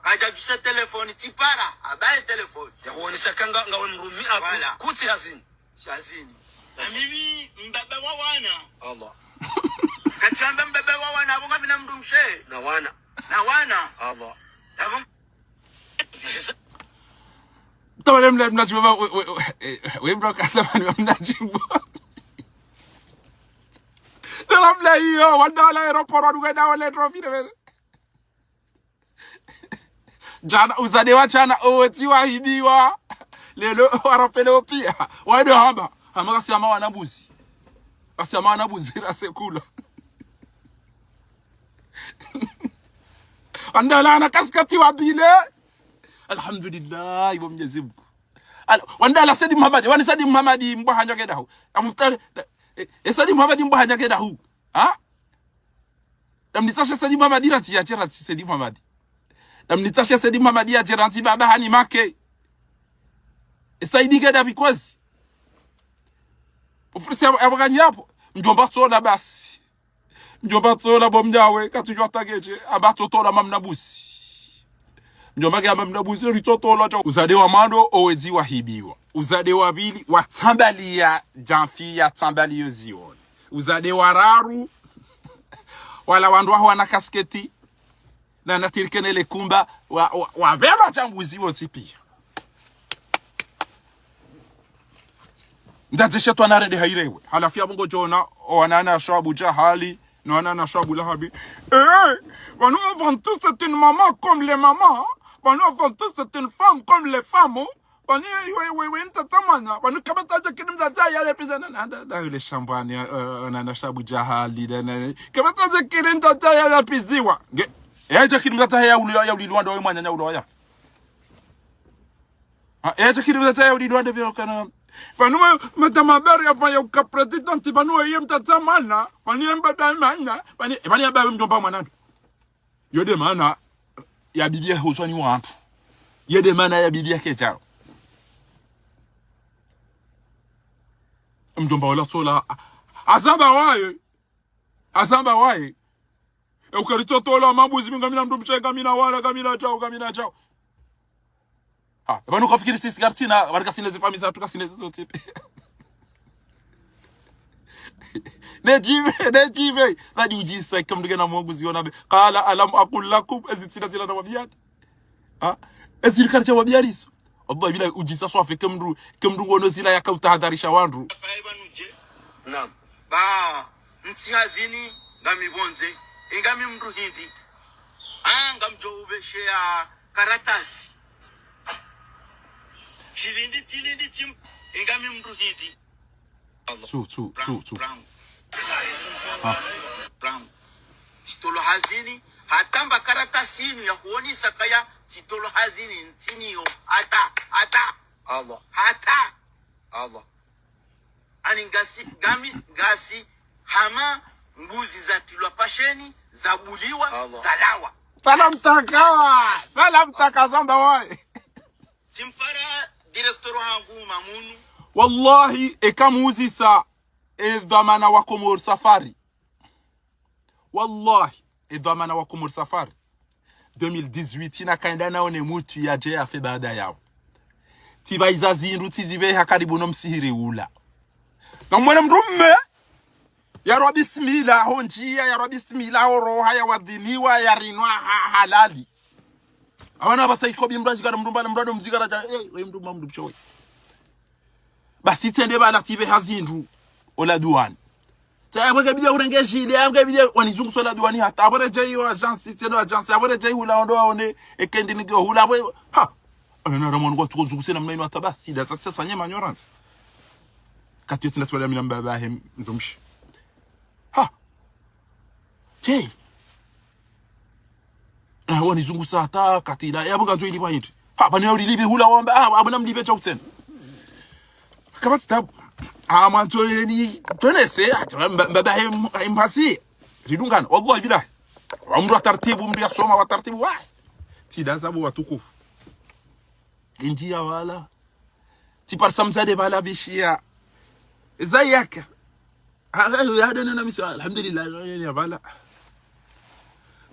Kadja djuse telefoni, tsipara, abaye telefoni. Ya huonesa kanga, ngawe mrumi aku, voilà. Kutsi hazini. Shazini. Na mimi mbaba wa wana. Allah. Katsamba mbaba wa wana, abo ngapvina mndru mshe. Na wana. Na wana. Allah. Abo. Tamani mna, mna djimbo, we, we, we, eh, we mna ka tamani mna djimbo. Tamani mna iyo, wandru wala aéroport, wandru kwenda wale trophy, ne. Djana, uzade wa djana, owetsi wahibiwa. Leo, warapvele opia. Waende hamba. Hamba kasi hama wana mbuzi. Kasi hama wana mbuzi, rase kula. Wandru wala ana kaskati wa bile. Alhamdulillah, ibo Mwenyezi Mungu. Al-, wandru wala Saidi Muhammad, wani Saidi Muhammad mbwa hanya kedahu. Amuftari, eh, eh, Saidi Muhammad mbwa hanya kedahu. Ha? Namnitsashe Saidi Muhammad rantsi ya dje rantsi Saidi Muhammad. Namnitsashe Saidi Muhammad ya dje rantsi baba hani make. E Saidi keda bikozi. Ufurisi ya, ya wakanyi yapvo. Mdjomba tsola basi. Mdjomba tsola bo mnyawe, katsudjua tageje. Amba tsotola mamna busi. Mdjomba ke amba mna busi, ritsotola dja. Uzade wa mwando, owetsi wahibiwa. Uzade wa pvili, watsambaliya djamfi ya tsambaliyo zioni. Uzade wa raru, wala wandru waho wana kasketi, na natirikene le kumba, wa, wa, wapvelwa djambuzi wontsi pia. Ndadze shetwani arende hayirewe. Halafu ya bongo djona, o wanana sho Abu Jahali, no wanana sho Abu Lahabi. Eh, pvanu avant tout c'est une maman comme les mamans. Pvanu avant tout c'est une femme comme les femmes. Pvanu, we, we, we, mtata mwana. Pvanu kapvatsi dje kiri mtata ya lepiza na, na, na, na, yule shambwani, eh, eh, na, na sho Abu Jahali, na, na, na. Kapvatsi dje kiri mtata ya lepiziwa. Nge, eh, dje kiri mtata ya uli, ya uli luwanda we mwana, ya uli ya. Ah, eh, dje kiri mtata ya uli luwanda pia kana. Pvanu ma-, madame Aberi ya pvaya uka présidente, pvanu ye mtata mwana, pvanu ye mbaba mwana, pvanu, pvanu ya bawe mdjomba mwana ndo. Yo nde maana ya bibi ya huswani wantru. Yo nde maana ya bibi ya kedjao. Mdjomba ola tsola. Azamba waye. Azamba waye. E ukari tsotola mambuzi mi ngamina mdrumshe, ngamina wana, ngamina djao, ngamina djao. Ha, pvanu kafikiri sisi kartsina, pvanu kasina ze famiyi zatru, kasina ze zontsi. Nedjive, nedjive. Nadi udjisa, eka mndru kena mwangu ziona be. Qala alam aqul lakum, ezi tsina zila na wabiyani. Ha? Ezi rikari dja wabiyani iso. Allah bila udjisa swafi ke mndru, ke mndru ngono zila yaka utahadharisha wandru. Naam. Ba, ntsi hazini, ngami pvondze, ingami mndru hindri. Ah, ngamdjo upvesheya karatasi. Tsilindi, tsilindi, tsim-, ingami mndru hindri. Tsu, tsu, tsu, tsu. Prangu. Ah. Prangu. Tsitolo hazini, hata mba karatasi inu ya huonesa kaya, tsitolo hazini, ntsiniyo. Hata, hata. Allah. Hata. Allah. Ani ngasi, ngami, ngasi, hama, mbuzi zatrilwa pasheni, zabuliwa, Allah. Zalawa. Salam taka, salam taka zamba waye. Tsimpara directeur hangu Mamunu. Wallahi, eka muzisa, e dhwamana wa Komori Safari. Wallahi, e dhwamana wa Komori Safari. Deux mille dix-huit, ina kaenda naone mutru yadje yafe baada yawo. Tsipvayiza zindru, tsizipveha karibu no msihiri ula. Ngamwone mndru mme, yarwa bismillah, ho ndziya, yarwa bismillah, ho roha, yawadhiniwa, yarinwa, ha, halali. Apvanu apvasa iko bi mndru adjikara mndru mbala, mndru ado mdzikara dja, eh, we mndru mba mndru mshowe. Basi tsende pvala tsipveha zindru, ola duwani. Tsa, apvo nge bidi urenge jile, apvo nge bidi wanizungusa ola duwani hata. Apvo redjeyi yo agence, tsende agence, apvo redjeyi hula ondo waone, eke ndi nige hula, apvo, ha. Ana na ramwanu kwa tsuko zunguse namna inu hata basi, da sa tsisa sanye manyorance. Kati yo tsinda tsiwala mina mbaba he mndrumshe. Ha. Hey. Ah, wanizungusa hata katila. Eh, apvo ngandzo ilipva hindri. Ha, pvanu ya ulilipve hula wamba. Ah, apvo namlipve djau tsena. Kapvatsi tabu. Ah, mwandzo yeni, tonese, ah, mba-, mbaba he m-, he mbasi. Ridungana, wallahi billahi. Wa mndru wa tartibu, mndru yasoma wa tartibu, wa. Tsi da zabu watukufu. Ndziya pvala. Tsiparisa mdzadze pvala bishiya. Zayaka. Ha, ha, ha, nde nena misi, alhamdulillah, ya pvala.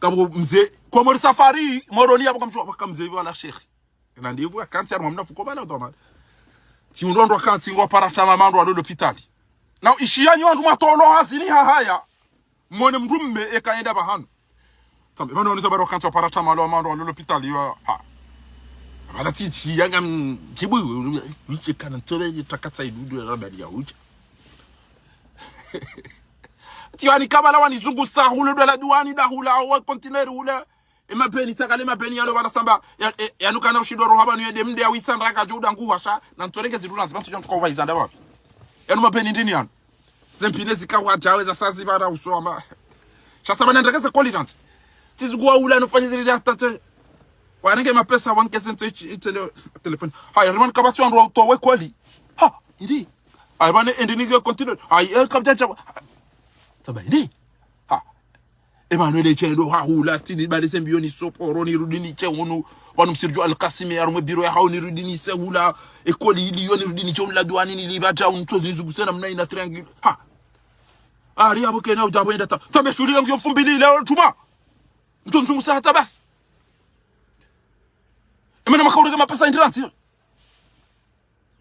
Kapvo mze, Komori Safari, Moroni, apvo kamshuwa, apvo kamze pvala shekhi. Na ndipvo, akantsi, arumwa mna fuko pvala, utoma. Tsi undru wandru akantsi, ngwapara shama mandru walo lopitali. Na ishiya nyi wandru mwatolo hazini hahaya. Mwone mndru mme eka yenda pvahanu. Tsambe, pvanu wanisa bari wakantsi wapara shama lo, mandru walo lopitali yo, ha. Pvala tsi, tsi, yanga, mm, kibu, mche kana ntsobe, takatsa idudu, rabali ya ucha. Tsi wani kabala wanizungusa, hule dwala duwani, da hula, wa kontineri hule. E mapeni, tsakale mapeni yalo pvala samba, ya, e, yanu kana ushindwa roha pvanu yende mde ya witsa ndraka djo uda nguhasha, na ntsorenge zidura nzi, pvantsu djo ntsuka uva izanda pvapvi. Yanu mapeni ndini yanu. Ze mpine zika wadjawe za sazi pvala usoma. Sha tsamba na ndeke ze koli nantsi. Tsi zikuwa ula nufanye zili hata tse. Wanenge mapesa wanke ze ntse ichi, itele, telefoni. Haya, rimani kapvatsi wandru wa utowe koli. Ha, indi. Haya, pvane, indi nige continue. Haya, eh, kapvatsi. Tsambahini. Ha. Emmanuel etshe ndo hahula, tsini bale ze mbiyo ni soporo, nirudi nitse hunu. Pvanu msiridju Alkasimi, harumwe biro ya hawo, nirudi nise hula. Ekoli iliyo, nirudi nitse hunu la duwani, nilipva djau, ntso zizungusa namna ina triangle. Ha. Ari apvo kena udja pvo enda ta. Tsambe shuhuli yangu yo mfumbili leo tuma. Ntso nzungusa hata basi. Emana makaurenge mapesa indi rantsi.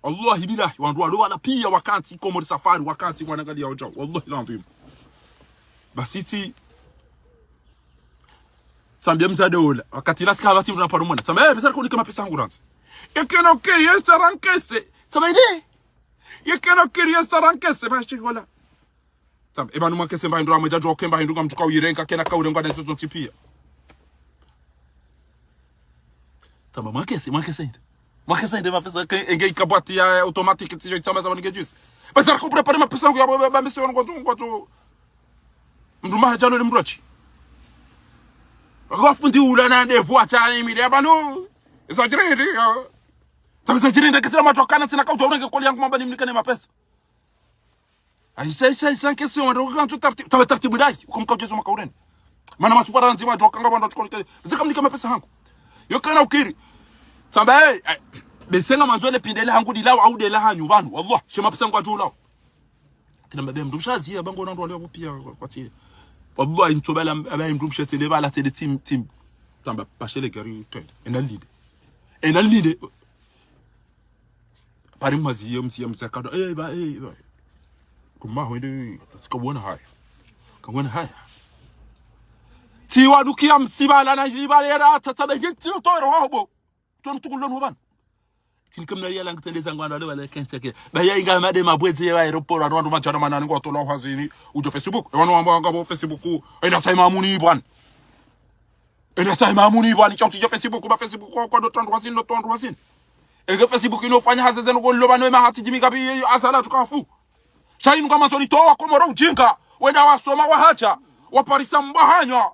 Wallahi billahi, wandru walo pvala piya wakantsi, Komori Safari wakantsi, wanangaliya udjao. Wallahi ladhwim. Basi tsi, tsambiya mdzadze ola, wakati la tsika pvatsi mndru na paro mwana. Tsamba, eh, pesa riko nike mapesa hangu rantsi. Eke no keri, esa rankese. Tsamba, ine. Eke no keri, esa rankese, basi kola. Tsamba, eba numa kese mba hindru amwe djadjo kemba hindru ngamtsuka uyirenga kena ka urengwa na izo zontsi piya. Tsamba, mwa kese, mwa kese inde. Mwa kese inde mapesa ke, enge ikabwati ya automatique tsiyo itsamba za wanige juice. Basi rako prepare mapesa ya ba, ba, ba, mese wanu kwantu, kwantu. Mndru maha djalo le mndru atsi. Wako fundi ula na ndevu atsa imile, eba no. Isa jire inde, ya. Tabe za djiri ndeke zila madjokana tsina kaudja urenge koli yangu mamba nimnike ne mapesa. Aisha, aisha, aisha, nkesi wandru kanzu tarti-, tabe tartibu ndayi, uko mkaudjezo makaureni. Mana masupara ndzima djokanga wandru tsukolike, zika mnike mapesa hangu. Yo kana ukiri. Tsamba, eh, eh, besenga mandzo le pindele hangu dilawo, au dela hanyu pvanu. Wallah, she mapesa hangu adjulawo. Tsina mbabe mndru mshe aziya, bango na wandru wale wapo piya kwa, kwa tsile. Wallah, intso bala, mbabe mndru mshe tsile bala tsile tim, tim. Tsamba, pashele gari utende. Ena linde. Ena linde. Pari mwazi ye msi ya msi ya kado. Eh, ba, eh, ba. Kuma hwende, tsika wona haya. Ka wona haya. Tsi wadukiya msi bala na djiri bala yera, tsatsa be, yentsi yo toro hobo. Tsono tukulo no pvanu. Tsini kamna ya langu tele zangu wandru wale wale kenteke. Ba ya inga made mabwedze ya aéroport, wandru madjana manane ngwatolwa hazini. Udjo Facebook. Wandru wamba wanga bo Facebook. Ena tsayi mamuni bwana. Ena tsayi mamuni bwana. Tsa utsidja Facebook, ba Facebook kwa, kwa ndo wandru hazini, ndo wandru hazini. Enge Facebook ino fanya hazi zenu kwa loba no ema hati djimi kabi asala tukafu. Sha inu kama toni towa Komoro ujinga. Wenda wasoma wahadja. Waparisa mbwa hanywa.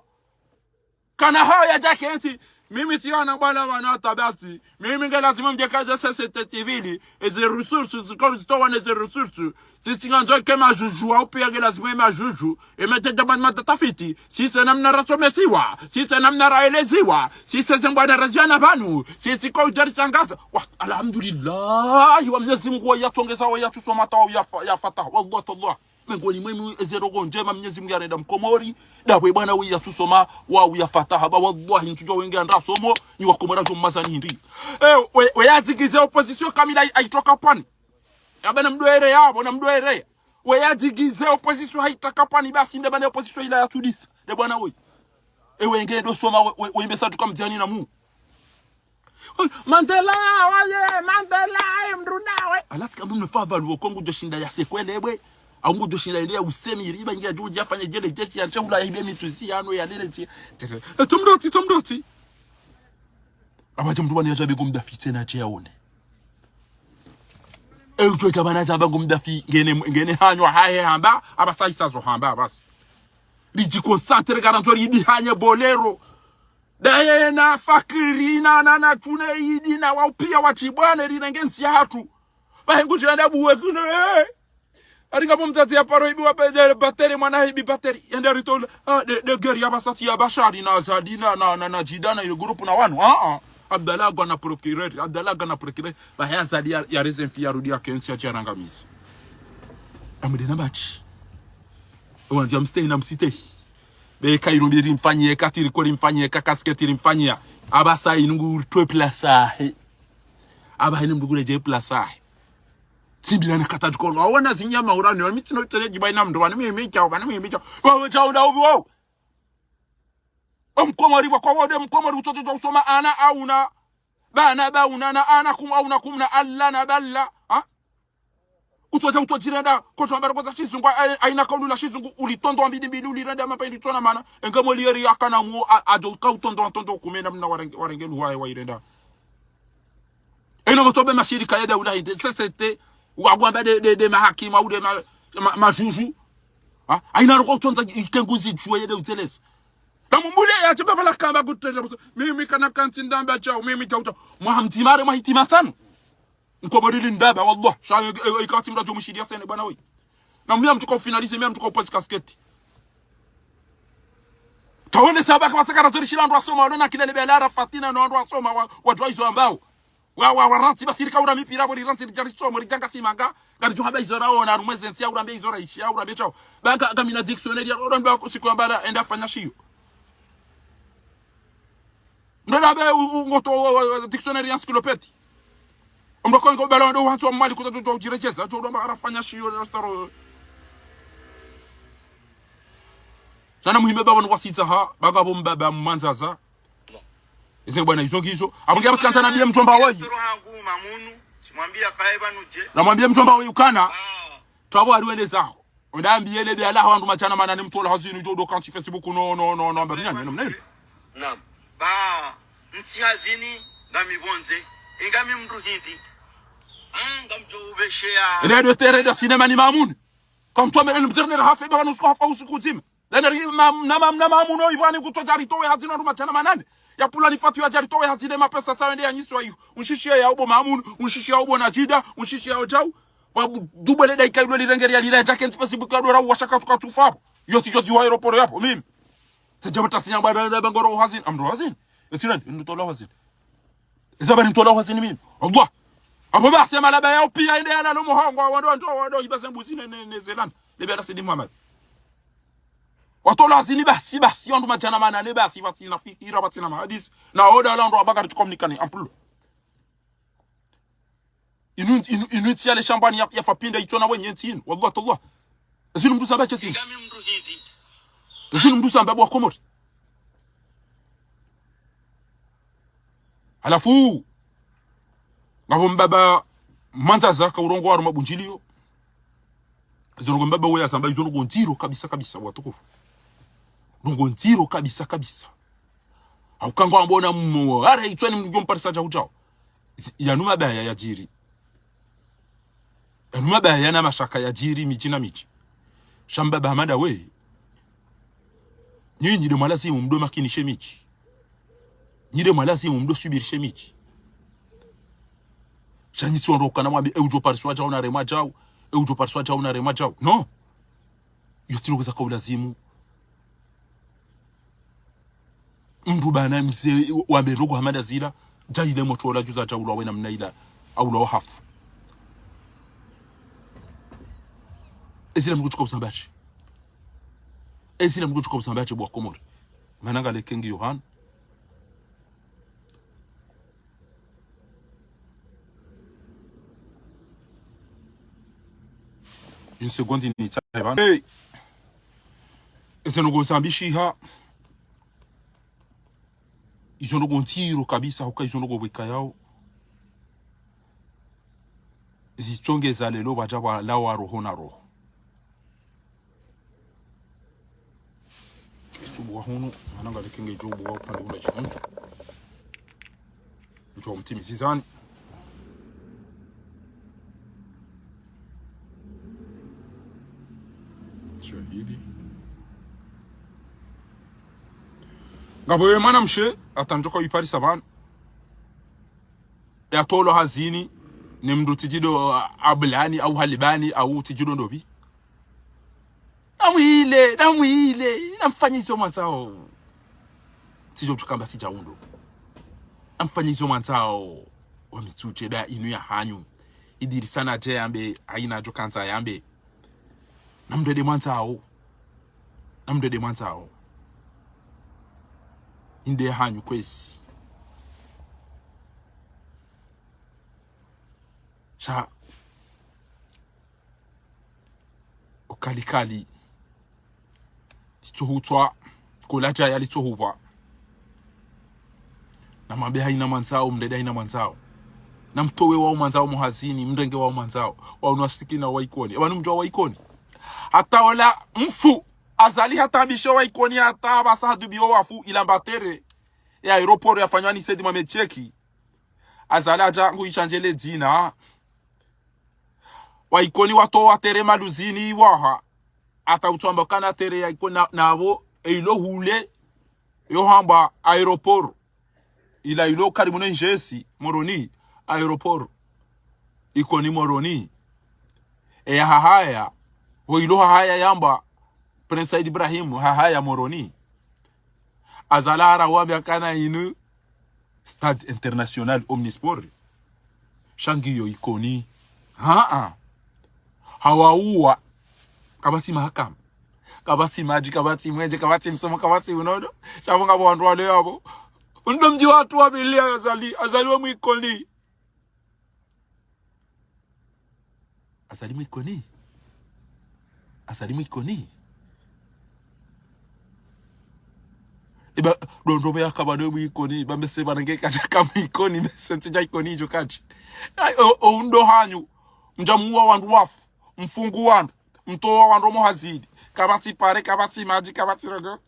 Kana haya djakentsi, mimi tsiwana bwana wana tabasi, mimi nge lazima mdjekaze société civile, eze ressources, zikori zitowa neze ressources, tsitsi ngandzo ke madjudju, au piya nge lazima e madjudju, e matete bani matatafiti, tsitsi namna rasomesiwa, tsitsi namna raeleziwa, tsitsi zembwana raziana pvanu, tsitsi ko udjari shangaza. Wa, alhamdulillah, wa Mnyezi Mungu wa yatsongeza, wa yatsusoma ta, wa yafa-, yafataha, wallah tallah. Mengoni mwenu eze ndrongo ndjema Mnyezi Mungu yarenda Mkomori, dapvo bwana we yatsusoma, wa uyafataha, ba wallahi ntsudjuwa wenge andra somo, ni Wakomori djo mazani hindri. Eh, we, we yadzigize opposition kamili ai-, aitoka pvani. Yaba na mdwere yabo, na mdwere. We yadzigize opposition haitoka pvani, basi nde bana opposition ila yatsudisa. Nde bwana we. Eh, wenge ndo soma, we, we, we mbesa tuka mdzani na mu. Mandela, waye, Mandela, aye, mdru ndawe. Alati kambu mne fava luo ko ngudjo shinda ya sekwele bwe. Au ngudjo shinda yende ya usemi riba, ngia djudji ya fanye djele djeshi ya ntshe hula ya hibe mitsuzi ya no ya lele tsi. Eh, tsomdrotsi, tsomdrotsi. Aba tsomdru wani ya djabe ngumdafi tsena tshe ya one. Eh, utsowe tsaba na tsaba ngumdafi, ngene, ngene hanywa hahe hamba, aba sa isa zo hamba, basi. Ridji concentré karandzo ridi hanye bolero. Daye na Fakiri na, na, na Tsune idi na wao piya watsi bwana rinenge ntsi yahatru. Bahi ngudjiranda buwe kuno, eh. Ari ngapvo mdzadze ya paro ibi wa bedele bateri mwana ibi bateri. Yende ritola, ah, de, de guerre ya Basati ya Bashari na Azali na, na, na, na Jida na ile groupe na wanu. Ah, ah. Abdallah gwana procureur, Abdallah gwana procureur. Bahi Azali ya, ya rezenfi ya rudi ya kentsi ya djarangamizi. Amudena bachi. Wanzi ya mstehi na msitehi. Be ka inu mbiri mfanyiye, ka tiri kweli mfanyiye, ka kasketi ri mfanyiya. Aba sa inu ngu twe plasa he. Aba hene mndu kule dje plasa he. Tsimbila na kata djukolo. Awana zinyama urani, wani mitsino tele djiba ina mndu, wani mimi chao, wani mimi chao. Wawe chao na ubi wao. Omkomori wa kwa wode Mkomori utsotso usoma ana auna. Bana bauna na ana kum auna kum na alla na balla. Ha? Utsodja utsodjirenda, kotso ambara koza shizungu, a-, aina kaulu la shizungu, ulitondo mbili mbili, ulirenda mapa ili tsona mana, enge moli yeri yakana mu, a-, adjo ka utondo, tondo kumena mna warenge, warenge luwaye wa irenda. Eno mtobe mashirika yede ula hinde, C C T, wagwamba de, de, de mahakima, ude ma, ma, majuju. Ha? Aina roko utsonza ikenguzi djuwe yede utseleza. Na mumbule ya tsheba bala kamba kutrenda, mimi kana kantsi ndamba chao, mimi chao chao. Mwa hamtimare, mwa hitima tsanu. Nkomori lindaba, wallah. Sha, e, e, e, ikati mdru djo mshiriya tsena, bwana we. Na mimi mtsuka ufinalize, mimi mtsuka upazi kasketi. Taone saba kama tsaka razori shila wandru wasoma, walo na kilele bela Arafati na wandru wasoma, wa, wadjuwa izo ambao. Wa, wa, warantsi, basi rika ura mipira, bo rirantsi, ridjari somo, ridjanga simanga. Ngari djo hamba izo raona, rumwe zentsi, ya urambe izo raishi, ya urambe chao. Banga, ngamina dictionnaire, ya urambe siku ambala, enda fanya shiyo. Mdru abe u-, u-, ngoto, u-, u-, dictionnaire ya encyclopédie. Mdru kongo bala ndo wantsu wa mali kuta tu, tu, tu, jirejeza, tu, ndo ma arafanya shiyo, rastaro. Sana muhime baba nukwasitsa ha, baga bo mbaba mwanzaza. Eze bwana izo ngizo. Akungia basi kantsa na biye mdjomba woyi. Toro hangu mamunu, simwambia kae banu je. Na mwambie mdjomba woyi ukana. Ah. Twabo aliwelezao. Wenda ambiye lebe alaho wandru madjana manane mtola hazini djo do kantsi Facebook no, no, no, no, amba mnyanya, no, mnene. Naam. Ba, ntsi hazini, ngami bondze, ingami mdru hindri. Ah, ngamdjo ubesheya. Ene do tere do cinéma ni mamuni. Kamtome ene mterne hafe ba wanu usiku hafa usiku udzima. Dana ri ma-, na ma-, na mamuno ibwani kutsodja ritowe hazini wandru madjana manane. Ya pvula ni Fatu yadje yaritowe hazini mapesa tsawe nde yanyiswa iyo. Unshishiya ya ubo Mamun, unshishiya ya ubo Najida, unshishiya ya udjau. Wa bu-, dubele daika ilo lirengeri ya lila djake ntsi pesi buka dora uwasha katsu katsu fapvo. Yo tsidjo dziwa aéroport yapvo, mimi. Tsidja bata sinya bada da bangoro hazini, amro hazini. Yo tsi nani, ndo tola hazini. Eza bari ntola hazini mimi. Allah. Apvo basi ya malaba yao piya inde yalalo muhango, wandru, wandru, wandru, iba ze mbuzi ne, ne, ne zelana. Lebe ala Saidi Muhammad. Watola hazini basi, basi, wandru madjana manane basi, pvatsina fikira, pvatsina mahadisi. Na oda wala wandru wabakari tikomunikani, ampulu. Inu, inu, inu ntsi yale shambani ya, ya fapinda itsona wenye ntsi inu. Wallah, tallah. Ezinu mndru samba tshesi. Ezinu mndru samba bo Wakomori. Halafu, ngapvo mbaba Mwandzadza ka urongowa harumwa bundjiliyo. Izo ndrongo mbaba we yazamba, izo ndrongo ndziro kabisa kabisa, watukufu. Ndrongo ndziro kabisa kabisa. Hauka ngwambo na mmo, hara itswani mdjo mparisa djau djau. Zi-, yanu mabaya yadjiri. Yanu mabaya na mashaka yadjiri midji na midji. Sha mbaba Hamada we. Nyinyi nde mwalazimu mdo makinishe midji. Nyi nde mwalazimu mdo subirishe midji. Sha nyi si wandru ukana mwambe, e udjo pariswa djau na remwa djau, e udjo pariswa djau na remwa djau. No. Yo tsi ndrongo zaka ulazimu. Mndru bana mze wambe ndrongo hama nda zila, dja ile motro ola djuza dja ulwa wena mna ila, aulwa wahafu. Ezila mndru kutsuka uzambaje. Ezila mndru kutsuka uzambaje bo Wakomori. Mana ngaleke ngiyo hanu. Une seconde, nitsahe pvanu. Hey! Eze ndrongo zambishiha. Izo ndrongo ndziro kabisa, huka izo ndrongo weka yao. Zitsonge za lelo wadja walawa roho na roho. Itsubuwa hunu, mana ngaleke ngedjo ubuwa upande ula djihunu. Ndjo mtimizizani. Shahidi. Ngapvo ye mwanamshe, hata ndjoka wiparisa pvanu. Yatolwa hazini, ne mndru tsidjido abulani, au halibani, au tsidjido ndopvi. Namwile, namwile, namfanye izo mwandzao. Tsidjo mtukamba tsidja undo. Namfanye izo mwandzao. Wa mitsutse ba inu ya hanyu. Idirisa nadje yambe, haina djo kandza yambe. Namdrede mwandzao. Namdrede mwandzao. Inde hanyu kwezi. Sha. Okalikali. Litsohutswa. Koladjaya litsohupva. Namwambe haina mwandzao, mdrede haina mwandzao. Namtowe wao mwandzao mohazini, mrenge wao mwandzao. Wao nwasikina wa Ikoni. Epvanu mdjuwa wa Ikoni. Hata ola mfu. Azali hata abishe wa Ikoni hata apvasa hadubiyo wafu ila mbatere. Ya aéroport yafanywa ni Saidi Mohamed Cheikh. Azali hadja ngu ishandjele dzina. Wa Ikoni watowa tere Maluzini iwaha. Hata utsamba kana tere ya Ikoni na, napvo, e ilo hule, yo hamba aéroport. Ila ilo karibu ne ndjesi, Moroni, aéroport. Ikoni Moroni. E ya hahaya, wo ilo hahaya yamba, Prince Said Ibrahim, hahaya Moroni. Azali hara wambe akana inu, Stade International Omnisport. Sha ngiyo Ikoni. Haa. Hawauwa. Kapvatsi mahakama. Kapvatsi madji, kapvatsi mwenje, kapvatsi msomo, kapvatsi unono. Sha pvo ngapvo wandru wale yapvo. Undo mdji watru wapvili Azali, Azali wa Mwikoni. Azali Mwikoni. Azali Mwikoni. Eba, ndo ndo pveya kaba ndo Mwikoni, ba mese pvanu nge kadja ka Mwikoni, mese ntsi dja Ikoni idjo kadji. Ai, o, o undo hanyu, mdja muwa wandru wafu, mfungu wandru, mtowa wandru mohazini, kapvatsi pare, kapvatsi madji, kapvatsi rogo.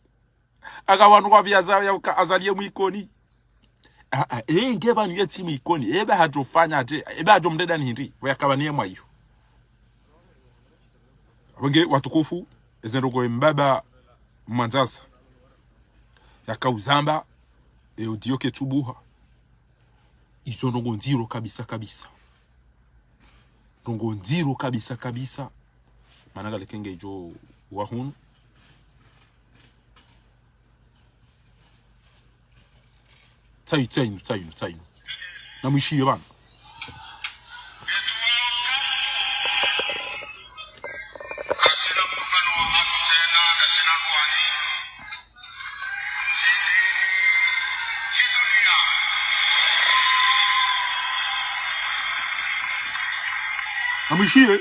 Aka wandru kwapviya zawo ya uka Azali ye Mwikoni. Ah, ah, eh, nge pvanu ye tsi Mwikoni. Eba hadjo fanya dje. Eba hadjo mdreda ni hindri. Waya kaba ni ye mwayo. Apvo nge watukufu, eze ndrongo ye mbaba Mwandzasa yaka uzamba, E audio ketsubuha. Izo ndrongo ndziro kabisa kabisa. Ndrongo ndziro kabisa kabisa. Mana ngalekenge idjo wahunu. Tsayi, tsayi, tsayi, tsayi. Namwishiye pvanu. Namwishiye.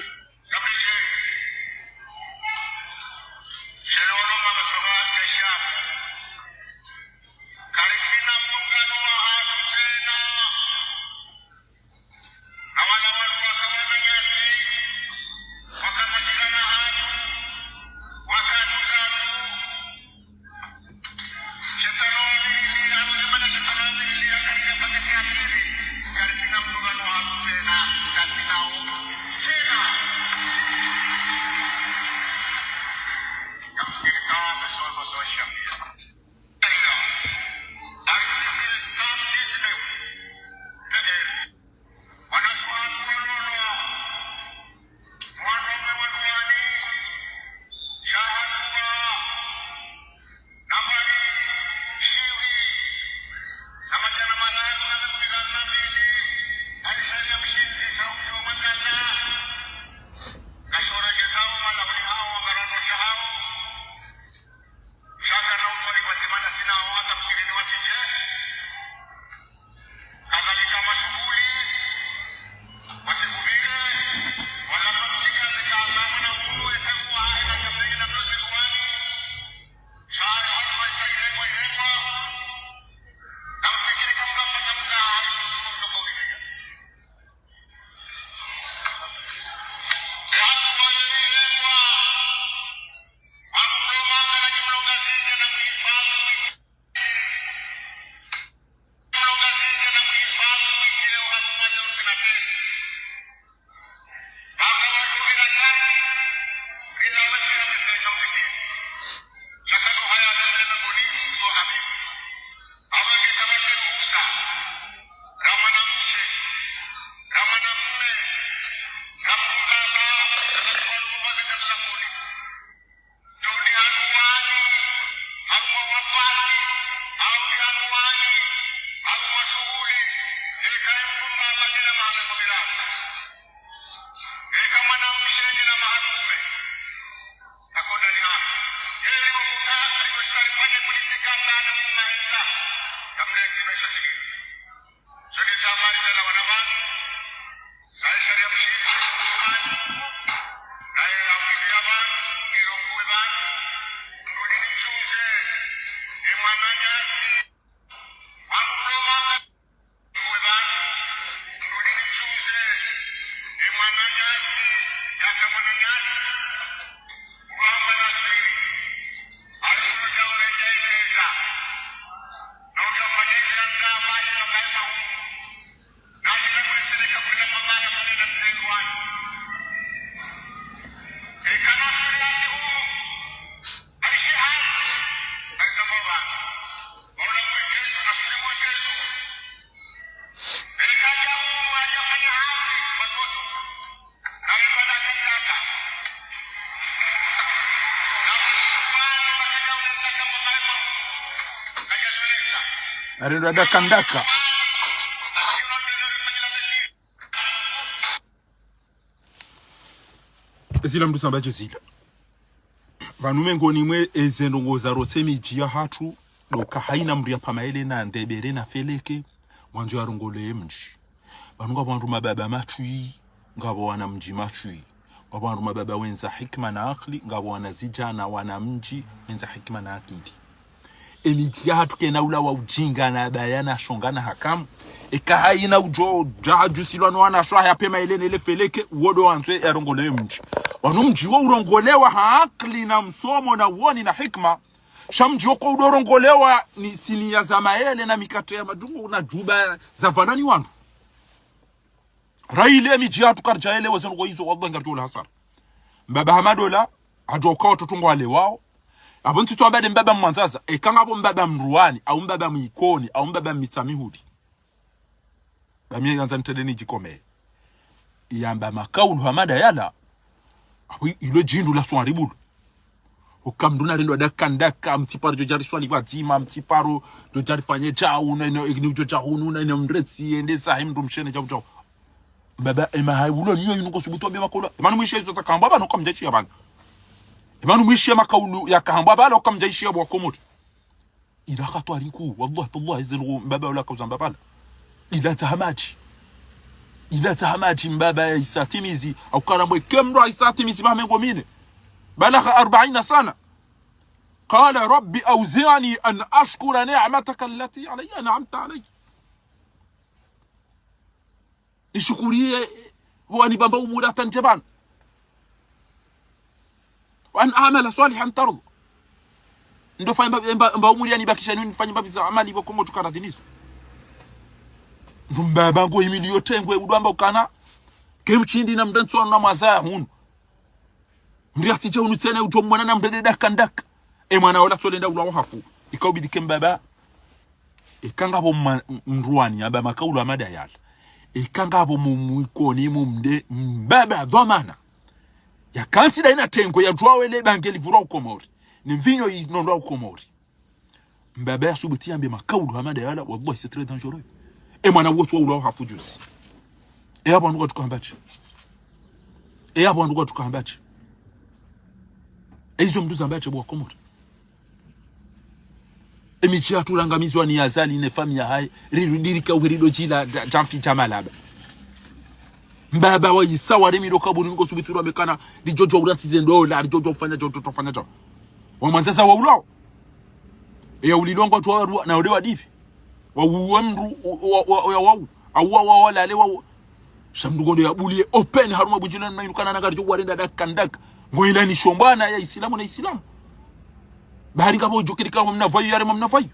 Kadhalika mashuhuli, watsivumile, wala matulikaze kaza mwana huu, ete huwa haina kamlenge na mlozi kuwani, shari watu wa isaile kwa ilengwa, na mfikiri kamla fanya mza hari mzuru kutoka ulipiga. E hatu wa ilengwa, wangu mlomanga na kimlonga zinde na muhifadhi mwiki. Ndo ni handuwani, harumwa wafati, au ni handuwani, harumwa shuhuli, yeleka ye mndru mma bangena mahala mubirani. Yeleka mwanamshe ngena mahala kume, nakonda ni hanu. Yele libo kuka, aliko shikari fanye politika kana mndru mma heza, kamle nzima isho tiki. Zoni za mali za na wana pvanu, za isha ya mshiri za kuku pvanu, na ye ya mwili ya pvanu, ngirongowe pvanu, nduli ni mchuze, e mwananyasi, wangu mlomanga, ngowe pvanu, nduli ni mchuze, e mwananyasi, yaka mwananyasi, uruhamba na siri, alikuno jaule jaiteza, na ujafanya hila nza mali na kaima humu. Arendo adakandaka. Zila mndru samba dje zila. Pvanu mengoni mwe eze ndrongo zarotse midji yahatru, ndo ka haina mndru ya pvamaele na ndebere na feleke, mwandzo ya rongole ye mdji. Pvanu ngapvo wandru mababa matwi, ngapvo wana mdji matwi. Ngapvo wandru mababa wendza hikima na akili, ngapvo wana zidjana wana mdji, wendza hikima na akili. Emidji yahatru kena ula wa ujinga na baya na shonga na hakamu. Eka haina udjo, dja hadjusilwa no wana shwa ya pvemaele ne le feleke, uwo ndo wandzo ya rongole ye mdji. Wanu mdji wo urongolewa ha akili na msomo na uoni na hikima. Sha mdji wo ko udo rongolewa ni siniya za maele na mikatre ya madungu na djuba za pvanu ni wandru. Raile midji yahatru karidja yelewa ze ndrongo izo, wallahi ngaridjo ula hasara. Mbaba hama dola, hadjo uka watoto ngwalewao. Apvo ntsitso amba nde mbaba Mwandzaza, eka ngapvo mbaba Mndruwani, au mbaba Mwikoni, au mbaba Mitsamihuli. Ba mi yandza nitrende nidjikome. Yamba makaulu hama nda yala. Apvo ilo djindru la swaribu lo. Uka mndru narendwa ndaka ndaka, mtsiparo djo djari swali pvadzima, mtsiparo djo djari fanye djau, na, na, ni djo djau, na, na, mretsi, yende zahe mndru mshene djau djau. Mbaba, ema hayi ulo niyo yinu kosubutu wambe makaulu. Ema numwishiye izo zakahambwa pvanu kamdjaishiya pvanu. Ema numwishiye makaulu yakahambwa pvala kamdjaishiya bo Wakomori. Ila hatwari nkuu, wallahi tallahi, zinu mbaba ula kauzamba pvala. Ila tahamadji. Ila tahamadji mbaba ya Isa Timizi, au karambwe kemro Isa Timizi ba mengo mine. بلغ أربعين سنة. قال رب أوزعني أن أشكر نعمتك التي علي أنعمت علي. Nishukuriye, wanipva mba umuri hata ndje pvanu. وأن أعمل صالحا ترضاه. Ndo fanya mba, mba, mba umuri yanibakisha ni nifanye mbapvi za amali pvo Komori tukaradhi nizo. Ndo mbaba ngo imiliyo tengwe udjwamba ukana. Kemshindi na mndru ntsu na mwaza hunu. Mndru yatsidja hunu tsena udjo mwana na mndru ndaka ndaka. E mwana ola tsolenda ula wahafu. Ika ubidi ke mbaba. Eka ngapvo mma-, m-, Mndruwani, amba makaulu hama nda yala. Eka ngapvo mu-, Mwikoni, mu mde, mbaba dhwamana. Yakantsi nda ina tengwe ya djuwa wele bange livurwa Ukomori. Ni mvinyo inondwa Ukomori. Mbaba yasubuti yambe makaulu hama nda yala, wallahi, c'est très dangereux. E mwana wontsi wa ula wahafu juzi. E apvo wandru kwatsuka hamba tsi. E apvo wandru kwatsuka hamba tsi. E izo mndru zamba tsi bo Wakomori. Emitsi yatru rangamizwa ni Azali ne famiyi yahahe, rirudi rika uheri ndo djila dja-, djamfi dja malaba. Mbaba wa Isa waremilwa kaburini kosubutu wambe ukana, ridjo djuwa urantsize ndola, ridjo djuwa ufanya djau, ridjo djuwa ufanya djau. Wa Mwandzaza wa ulawa. Eya ulilwa ngwa djuwa warua, na ule wa dipvi. Wauwe mndru, wa, wa, wa, ya wau. Au wa, wa, walale, wau. Sha mndru ngondo ya buliye open harumwa budjilo na inu kana nangari djo warenda ndaka ndaka. Ngo ila ni shombwana ya Isilamu na Isilamu. Bahari ngapvo djukirika mwa mna vayu yare mwa mna vayu.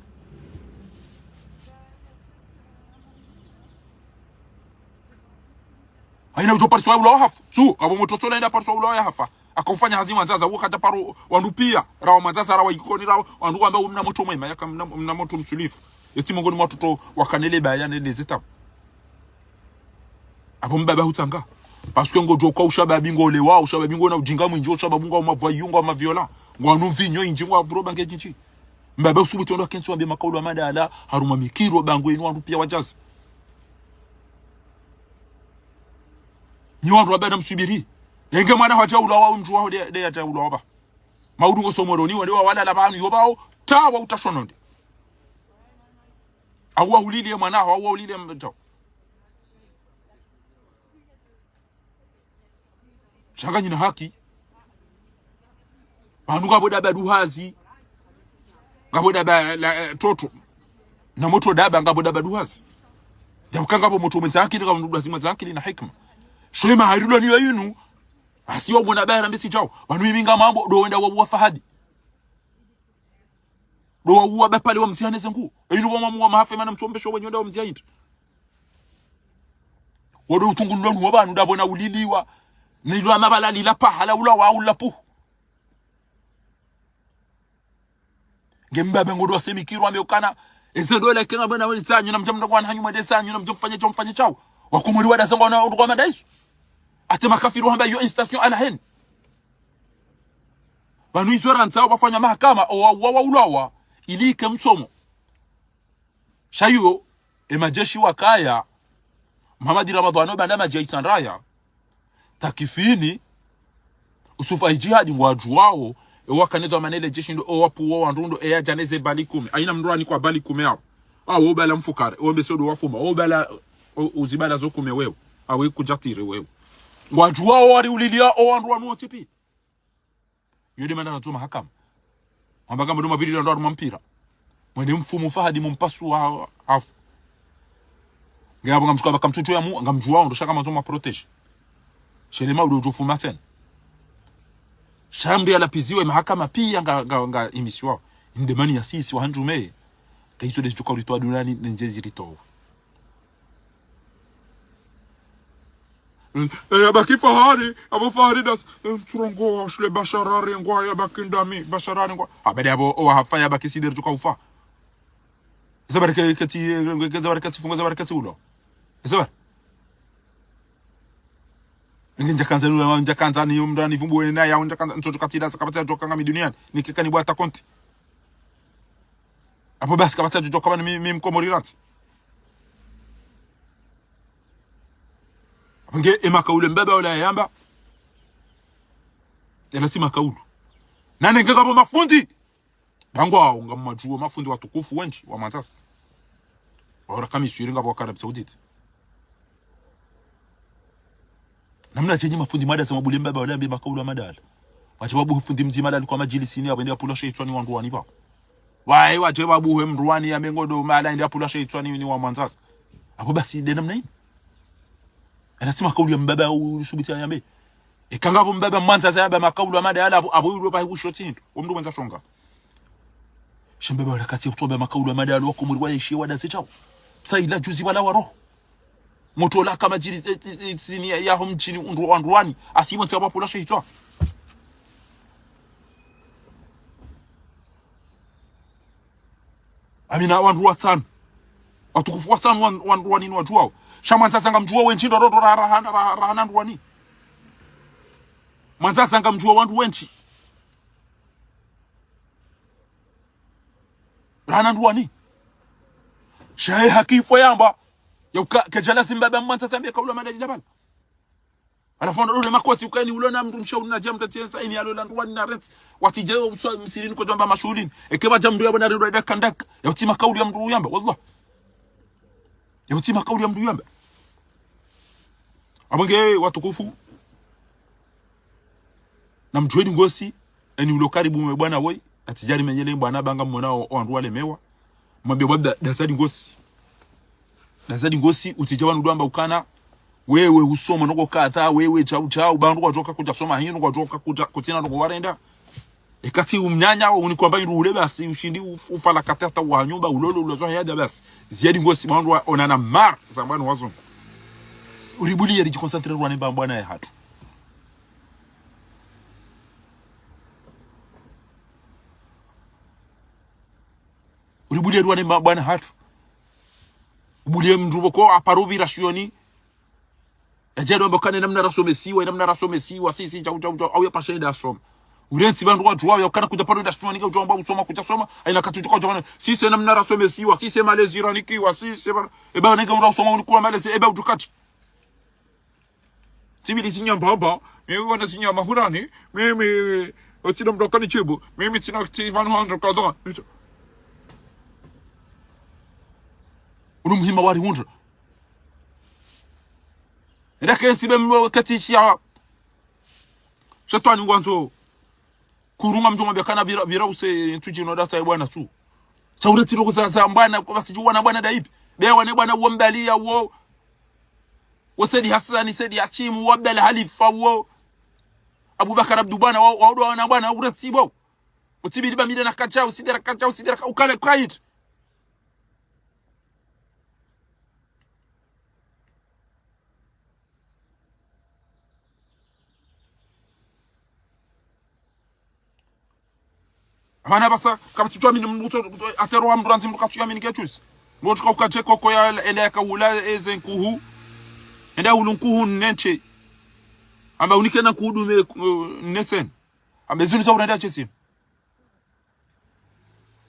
Haina udjo pariswa ula wahafu. Tsu, ngapvo motro tsola enda pariswa ula wahafa. Akaufanya hazi Mwandzaza, uwo kadja paro wandru piya, rawa Mwandzaza, rawa Ikoni, rawa, wandru wamba mna motro mwema, yaka mna, mna motro msulifu. Yetsi mongoni mwa watoto wakanele baya ne lezeta. Apvo mbaba hutsanga. Parce que ngodjo kwa ushababi ngolewao, ushababi ngona ujinga mwindji, ushababi ngwa mavwayu, ngwa maviolent. Ngwa nu mvinyo indji, ngwa vuro bange djindji. Mbaba usubuti wandru wakentsi wambe makaulu hama nda yala, harumwa mikiro bangu inu wandru piya wadjaza. Nyi wandru wabada msubiri. Yenge mwana hadja ulawa undru waho nde, nde yadja ulawa ba. Maudu ngo Somoroni, wale wawalala pvanu yo pvao, tawa utashono nde. Au wa ulile mwana, au wa ulile mto. Sha nganyina haki. Pvanu ngapvo daba duhazi. Ngapvo daba la, eh, toto. Na motro daba ngapvo daba duhazi. Djabuka ngapvo motro mwendza akili, ngapvo mndru hazi mwendza akili na hikima. Sho ema harilwa niyo inu. Asi wa mwana baya rambe tsi djau. Pvanu mimi ngamambo, ndo wenda wa, wa Fahadi. Ndo wauwa bapvale wamdzihane ze ngu. Inu wamwamu wa mahafa mana mtsombesho wenye nda wamdziha hindri. Wado utungu ndo nuwa pvanu ndapvo na uliliwa. Na ilo amapvala lila pahala ula wa ula pu. Nge mbaba ngodo wasemikirwa ambe ukana. Eze ndola ike ngapvo na wenzanyu na mdja mdakwana hanyu mwende zanyu na mdja mfanye djau mfanye djau. Wakomori wada zangwa na undru kwa madaisu. Ate makafiri wahamba iyo incitation à la haine. Pvanu izo randza wafanya mahakama, owa, wa, wa ulawa, ili ike msomo. Sha iyo, emajeshi wakaya, Mohamed Ramadhani, obanda madji ya Isandraya, Takifini, Usufa Ijihadi ngwadjuwao, ewakanedzwa manele jeshi ndo, owapuwa wandru ndo, eyadjaneze bali kume. Haina mndru anikwa bali kume awo. Awo bala mfukare, ombe sodo wafuma, o bala, o, uzibala zo kume wewe. Awe kudjatire wewe. Ngwadjuwao wari ulilia, owandru wanu wontsi pi. Yo nde mana natso mahakama. Wamba ngamba ndo mapviri ndo harumwa mpira. Mwende mfumu Fahadi mumpasu wa hafu. Nge apvo ngamshuka pvaka mtsutsu ya mu, ngamdjuwao ndo sha kama ndzo mwa protège. Shelema udo udjo fuma tsena. Sha mndru yalapviziwe mahakama piya nga, nga, nga imisiwao. Inde mani ya sisi wa handru meye. Ka iso nde zidjuka uritowa duniyani, ne ndje ziritowa. Eh, yabaki Fahari, apvo Fahari das. Eh, mtsurongoa, shule Bashara rengwa, yabaki ndami, Bashara rengwa. Abadi apvo, owahafa yabaki sideri djuka ufa. Zabari ke, keti, eh, ke, zabari keti fungo, zabari keti ulo. Zabari. Nge ndjakandza nula, ndjakandza ni mndru ni vumbu wena ya, ndjakandza, ntsoto katila, sakapata djoka ngami duniani. Nikeka ni bwata konti. Apvo basi kapata djoka mani mi, mi mkomori rantsi. Apvo nge, e makaulu mbaba ola yayamba. Yala tsi makaulu. Nane nge kapvo mafundi. Bangwa, ngamwadjuo mafundi watukufu wendji, wa Mwandzasa. Wahora kamiswiri ngapvo waka Arabie Saoudite. Namna dje nyi mafundi mada sa mwabulie mbaba ola yambe makaulu ya madala. Wadje wabuhe fundi mdzima lali kwa madjilisini, apvo yende yapvula shetwani wa Ndruwani pvao. Waye wadje wabuhe Mndruwani yambe ngodo mahala yende yapvula shetwani ni wa Mwandzasa. Apvo basi nde namna yinu. Yala tsi makaulu ya mbaba u-, usubiti yayambe. Eka ngapvo mbaba Mwandzasa yamba makaulu ya madala apvo, apvo yulo pvahe kusho tsindu. Wo mndru mwendza shonga. She mbaba ola katsi ya kutoa makaulu ya madala, wakomori wayeshi wadaze shao. Tsa ila juzi wala wa roho. Moto ola kama djiri, eh, eh, eh, sini ya, ya ho mdjini undru, wa Ndruwani. Asi mwendza wapvula shetwani. Amina, wandru watsanu. Watukufu watsanu wan-, wandru wanini wadjuwao. Sha Mwandzasa ngamdjuwa wendji ndo rodo ra-, ra-, ra-, rahana Ndruwani. Mwandzasa ngamdjuwa wandru wendji. Rahana Ndruwani. Sha ye haki ifo yamba. Yauka, kedja lazimu mbaba Mwandzasa yambe kaulu ya madala pvala. Halafu ndo ule makoti ukaya ni ulo na mndru mshauri na djamta tsensa ini alo la Ndruwani na rentsi. Watsidje uswa msirini kodjo amba mashuhulini. Eke wadja mndru yamba na rido ida kandaka. Yautsi makaulu ya mndru yamba, wallah. Yautsi makaulu ya mndru yamba. Apvo nge watukufu. Namdjuwe ni ngosi, eni ulo karibu mwe bwana woyi, atsidjari menyele bwana pvanga mwona o, o wandru walemewa. Mwambe wabda, dazadi ngosi. Dazadi ngosi, utsidja wanu dwamba ukana, wewe usoma noko kata, wewe chau chau, pvandru kwadjoka kudja soma hinu, kwadjoka kudja, kutsina noko warenda. Ekati umnyanya, unikwamba iru ule basi, ushindi uf-, ufala kata hata wa nyumba, ulolo, ulozo hayada basi. Ziyadi ngosi, pvandru wa onana mar, zambani wazungu. Uribuli yari djikonsantre rwane mba bwana yahatru. Uribuli yari wane mba bwana yahatru. Ubuli ye mndru pvoko aparo pvira shioni. Yadjado amba kana namna rasomesiwa, namna rasomesiwa, si, si, chau, chau, chau, au yapasha yenda asoma. Urentsi pvandru wadjuwao, yaukana kudja paro yenda shioni, nika udjo amba usoma, kudja soma, ayina kati udjuka udjo kana, si se namna rasomesiwa, si se malezi ranikiwa, si se ba-, eba nenge mndru usoma unikuwa malezi, eba udjukati. Tsibili sinya mbamba, mimi wana sinya mahurani, mimi, otsina mndru kani chibu, mimi tsina tsi pvanu handra kadha. Unu muhima wari hundra. Enda kentsi be mlo keti shiya. Shetwani ngwandzo. Kurunga mdjomba bia kana pvira, pvira use ntsu djino data ya bwana tu. Sha ure tiro za, za bwana, kwa tsidji wana bwana daipi. Be wane bwana wo mbali ya wo. Wo Sedi Hasani, Sedi Hashimu, wo Abdal Halifa, wo Abubakar Abdu bwana, wo, wo ndo wana bwana, ure tsibo. Utsibidi ba mida na kacha, usidera kacha, usidera ka-, ukale kwait. Amana basa, kapvatsi djwamini mndru, atero wa mndru randzi mndru katsu yamini ketsuzi. Mndru tsuka uka dje koko ya, ele yaka ula eze nkuhu. Enda ulu nkuhu nne ntse. Amba unike na nkuhu dume, eh, nne tsena. Amba zinu za urenda tshesi.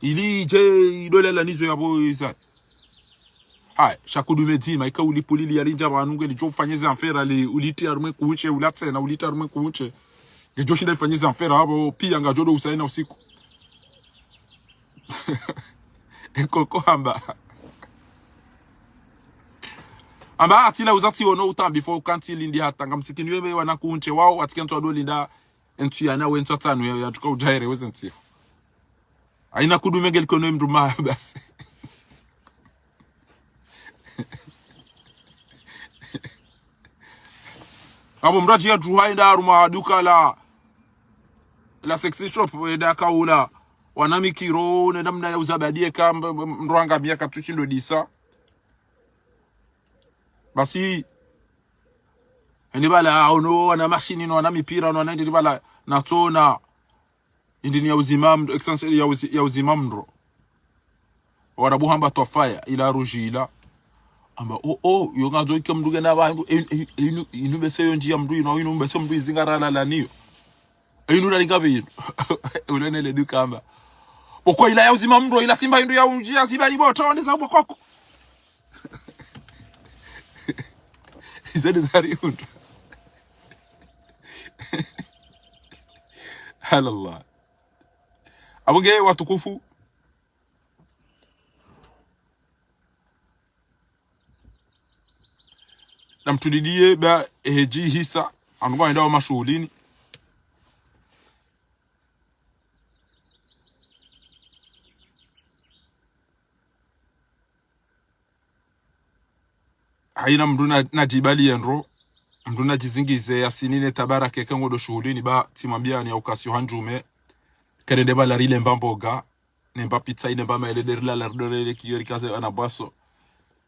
Ili dje idola la nizo yapvo iza. Haya, sha kudume dzima, ika ulipulili ya lindja pvanu nge lidjo ufanye ze affaire li, uliti harumwe kuntse, ula tsena, uliti harumwe kuntse. Ngedjo shinda ifanye ze affaire apvo, piya ngadjo do usaina usiku. Ekoko hamba. Hamba atila uza tsi ono utambi fo kantsi lindi hata nga msikini webe wana kuntse wao, atike ntsu ado linda, entsu yana we ntsu atsanu ya, ya tsuka udjahere weze ntsi. Ayina kudume nge likono mndru ma basi. Apvo mndru atsi ya tuha enda harumwa duka la, la sexy shop, enda kaula. Wana mikiro, ne namna ya uzabadie ka mb-, mb-, mndru anga miaka tushi ndo disa. Basi, Ende pvala, ah, ono wana mashini, no wana mipira, no wana ende pvala, natsona. Indrini ya uzima mndro, extension ya uzi-, ya uzima mndro. Warabu hamba twafaya, ila ruji ila. Amba, oh, oh, yo ngandzo ike mndru ngena pva, inu, inu, inu, inu bese yo ndjiya mndru, inu, inu bese mndru izinga rala la niyo. Inu ralinga pvi inu. Ule nele duka amba. Boko ila ya uzima mndro, ila simba indru ya undjiya, simba ni boto, wandisa bokoko. Izo nde zari undru. Halallah. Apvo nge watukufu. Namtuliliye ba eheji hisa, wandru ngwendao mashuhulini. Haina mndru na, nadjibali yendro, mndru nadjizingize ya sinine tabaraka eka ngondo shuhulini ba tsimwambiyani ya ukasio handjume, kerende pvala rile mba mboga, ne mba pizza, ine mba maele de rilala ridorele kiyo rikaze ana bwaso.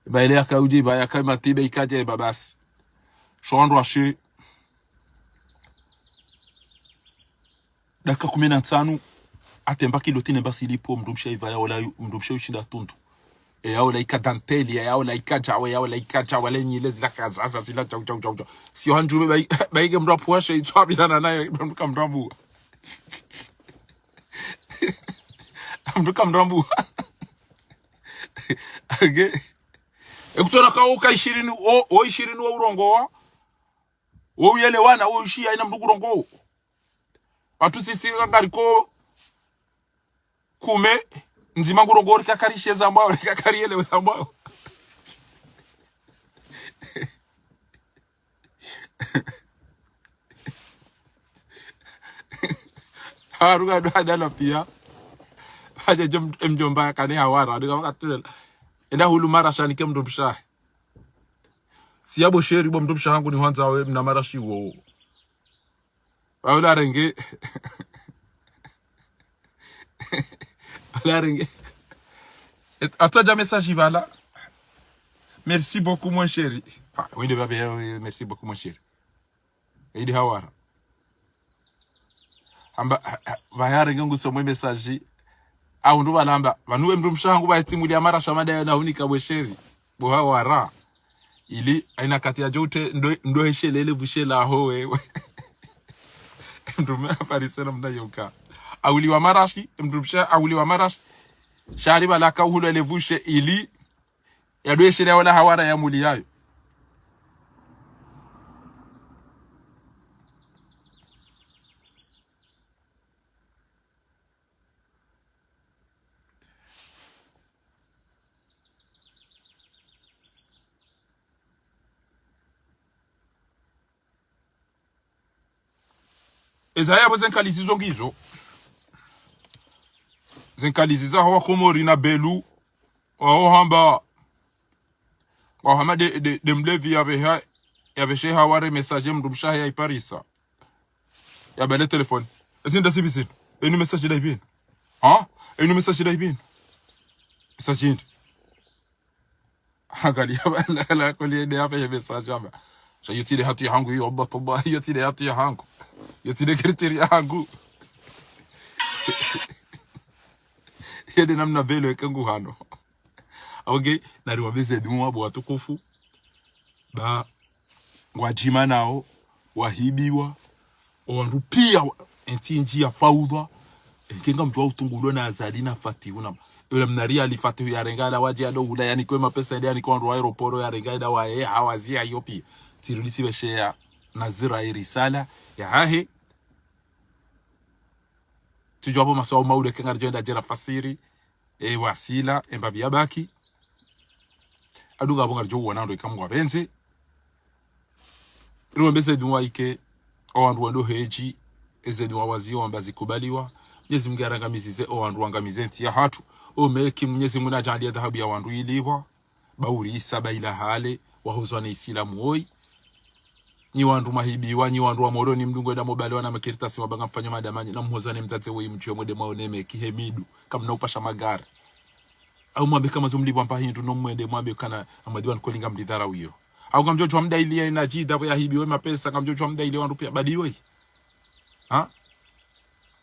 Ba ile yaka udji, ba yaka matibe ikaje, ba basi. Sho wandru washe. Dakika kume na ntsanu, atemba kiloti ne mba silipo, mndru mshe iva ya ola, mndru mshe ushinda tundu. E ya ola ika dentelle, e ya ola ika djawe, e ya ola ika djawe, le nyile zila kazaza, zila djau, djau, djau, djau. Sio handjume, ba i-, ba ike mndru apvwashe, itswa bilana naye, mndru kamrambu. Mndru kamrambu. Age. Ekutsona ka uka ishirini, o, o ishirini wa urongowa. Wo uyelewana, wo ushiya haina mndru kurongowa. Wandru sisi ngariko kume, ndzima ngurongowa rika karishie zambwawo, rika kariyelewe zambwawo. Haruka ndo adala piya. Hadja djom-, emdjomba yakane hawara, ndo kama katulela. Enda hulu marashi anike mndru mshe. Siya bo sheri bo mndru mshe hangu ni hwandza we mna marashi wo. Wawula renge. Wawula renge. Et-, atsadja message pvala. Merci beaucoup, mon chéri. Ah, oui, le bébé, oui, merci beaucoup, mon chéri. Idi hawara. Hamba, ha, ha, pvaya renge ngusomo message. Au ndo pvala hamba, pvanu we mndru mshe hangu pvaye tsimuli ya marashi madayo na hunika bo sheri. Bo hawara. Ili, haina kati ya djoute, ndo, ndo heshelele pvushe laho wewe. Mndru mme aparise na mna yoka. Awuli wa marashi, mndru mshe, awuli wa marashi. Shari pvala ka uhulwa le pvushe ili, ya ndo heshelele wala hawara ya muli yayo. Eza yapvo ze nkali zizo ngizo. Ze nkali ziza hawa Komori na Belu. Wawo hamba. Wawo hamba de, de, de mlevi ya pveha, ya pveshe haware message mndru mshe hahe ya iparisa. Ya bale téléphone. Ezi nda zibi zinu. Enu message da ibinu. Ha? Enu message da ibinu. Message indi. Angalia pvala, la, la, kuli ende hapve ye message hamba. Sha yo tsi nde hatu ya hangu, iyo, Allah, Allah, yo tsi nde hatu ya hangu. Yo tsi nde critère ya hangu. Yende namna Belu eka ngu hano. Okay, nari wabeze dua bo watukufu. Ba, ngwadjimanao, wahibiwa, owandru piya wa, entsi ndji ya fawdha, enkenga mndru wa utungulwa na Azali na Fatihu na, ela mna Riali Fatihu ya renga ala wadje ado hula, yani kwe mapesa ende, yani kwa wandru wa aéroport ya renga enda waye, hawazi ya iyo piya. Tsirudi sipvesheya na zira irisala, ya hahe. Tsudjuwa pvo maswau maule kenga ridjo enda djera fasiri, e wasila, emba piya baki. Adunga pvo ngaridjo uwana ndo ika Mngu apvendze. Riwembeze dua ike, owandru wendo heji, eze dua waziomba zikubaliwa. Mnyezi Mngu yarangamizize, owandru wangamize entsi ya hatru. O meki Mnyezi Mngu nadjaanliye dhahabu ya wandru ilipvwa. Ba urisa, ba ila hale, wahozwa ne Isilamu woyi. Nyi wandru mwahibiwa, nyi wandru wa Moroni mdungo enda mobaliwa na makartasi mabanga mfanya madamanyi, na mhozwa ne mdzadze woyi mdjuwe mwende mwaone meki, he midu, kamna upasha magari. Au mwambe kama zo mlipvwa mba hindru, no mwende mwambe kana Amadi wanu kolinga mlidharau iyo. Au ngamdjo djuwa mdayiliya ina djida pvo yahibiwa mapesa, ngamdjo djuwa mdayiliya wandru piya badiwe. Ha?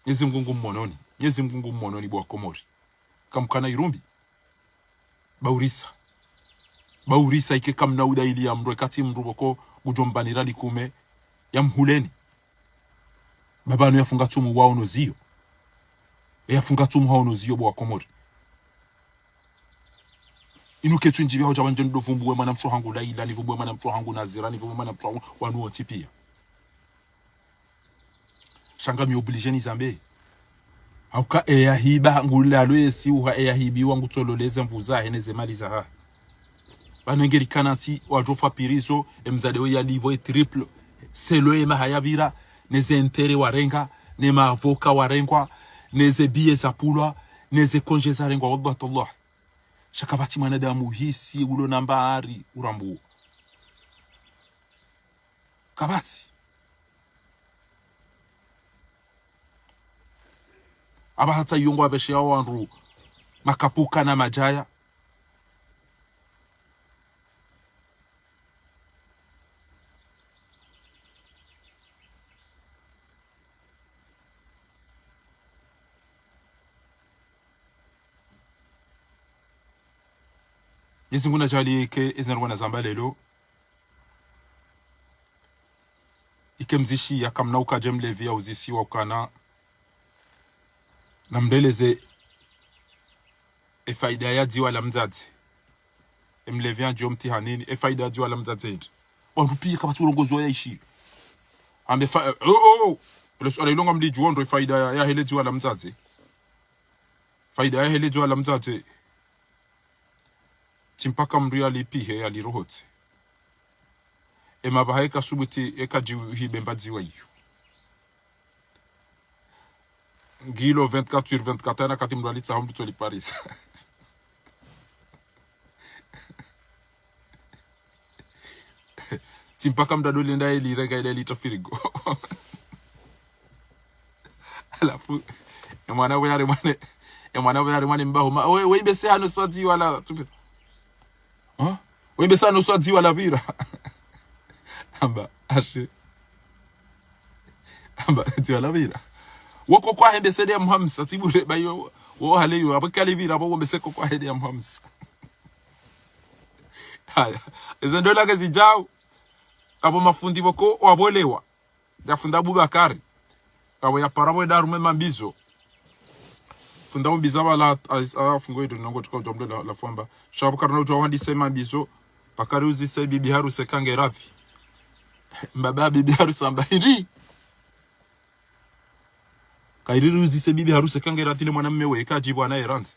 Mnyezi Mngu ngu mmononi. Mnyezi Mngu ngu mmononi bo Wakomori. Kamkana irumbi. Baurisa. Baurisa ike kamna udayiliya mndru, eka tsi mndru pvoko ngudjo mbanira likume ya mhuleni. Baba ano yafunga tsumu waono ziyo. Yafunga tsumu haono ziyo bo Wakomori. Inu ketsu ndjipvi hao dja wandje ndo vumbuwe mwana mshe hangu Laila, nivumbuwe mwana mshe hangu Nazira, nivumbuwe mwana mshe hangu wanu wontsi piya. Sha ngami obligé nizambe. Hauka eyahiba ngulalo yesi uha eyahibiwa ngutsololeze mvu zahe neze mali zahahe. Pvanu ngeri kana ntsi wadjo fa pirizo, emzade we yalipvo e triple, selo emaha yapvira, neze intérêt warenga, ne maavoka warengwa, neze biye zapvulwa, neze congé zarengwa, wallah tallah. Sha kapvatsi mwanadamu hisi ulo namba hari urambuo. Kapvatsi. Aba hata iyo ngwapvesheyao wandru makapuka na madjaya. Mnyezi Mngu nadjaaliye ike ezi narongoo nazamba leo ike mzishiya, kamna uka dje mlevi ya uzisiwa ukana, namreleze efaida ya dziwa la mdzadze. Emlevi yandjiyo mtihanini, efaida ya dziwa la mdzadze hindri? Wandru piya kapvatsi urongozi wa yaishi. Ambe fa-, oh, oh, oh. Ele suala ilo ngamlidjuwo ndro efaida ya, ya hele dziwa la mdzadze. Faida ya hele dziwa la mdzadze. Tsi mpaka mndru yalipihe, yalirohotse. Ema pvaha eka subuti, eka djihibe mba dziwa iyo. Ngilo vingt-quatre sur vingt-quatre, ena kati mndru alitsaho mndru tsoliparisa. Tsi mpaka mndru adolenda elire nga ile litra frigo. Halafu, emwana pvo yari mwane, emwana pvo yari mwane mbaho. Ma, we, we imbese hano swadziwa la, tupe. Ha? We imbese hano swadziwa la pvira. Amba, ashe. Amba, dziwa la pvira. Woko kwa hembese de ya muhamsa, tibure, ba yo, wo hale yo, aba kale pvira, ba wo mbese ko kwa hende ya muhamsa. Haya. Eze ndola ke zidjao. Kapvo mafundi pvoko, wabolewa. Dja fundi Abubakari. Kapvo yapara pvo enda harumwa emambizo. Fundi Abubakari pvala, a, a, fungo ito nongo tuka udjua mdo la, la fwamba. Sha Abubakari na udjua wandise emambizo. Bakari uzise bibi haruse kange radhi. Mbaba bibi haruse amba hindri. Kairiri uzise bibi haruse kange radhi ne mwana mme we, eka djibu ana erandzi.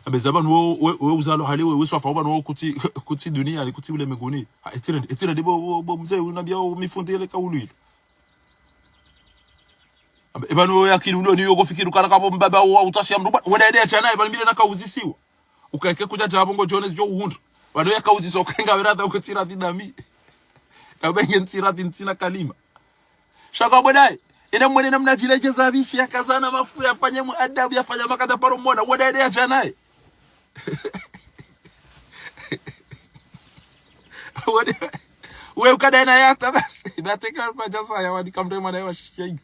Abe za pvanu wo, we, we uzalo hale we, we swafa pvanu wo kutsi, kutsi duniani, kutsi ulemenguni. Ha, etsire, etsire ndi bo, bo, bo mze unambia wo mifundi ele kaulu ilo. Abe, e pvanu wo yakili ulo ni yo kofikiri ukana kapvo mbaba wo utashia mndru pvwa, wena ede ya djanaye, pvanu mbile na kauzisiwa. Ukaeke kudja dja pvo ngo djone zidjo uhundra. Pvanu yakauzisiwa ukaenga wera dha ukutsi radhi nami. Na ubenge ntsi radhi ntsina kalima. Sha ka bo daye, ina mwone namna djile djeza bishi yakazana mafu yafanye mu adabu yafanya makata paro mwana, wo daye ya djanaye. Wo daye, we ukadaye na yata basi, na teka kwa djasa ya wani kamre mwana ya washishiya ingo.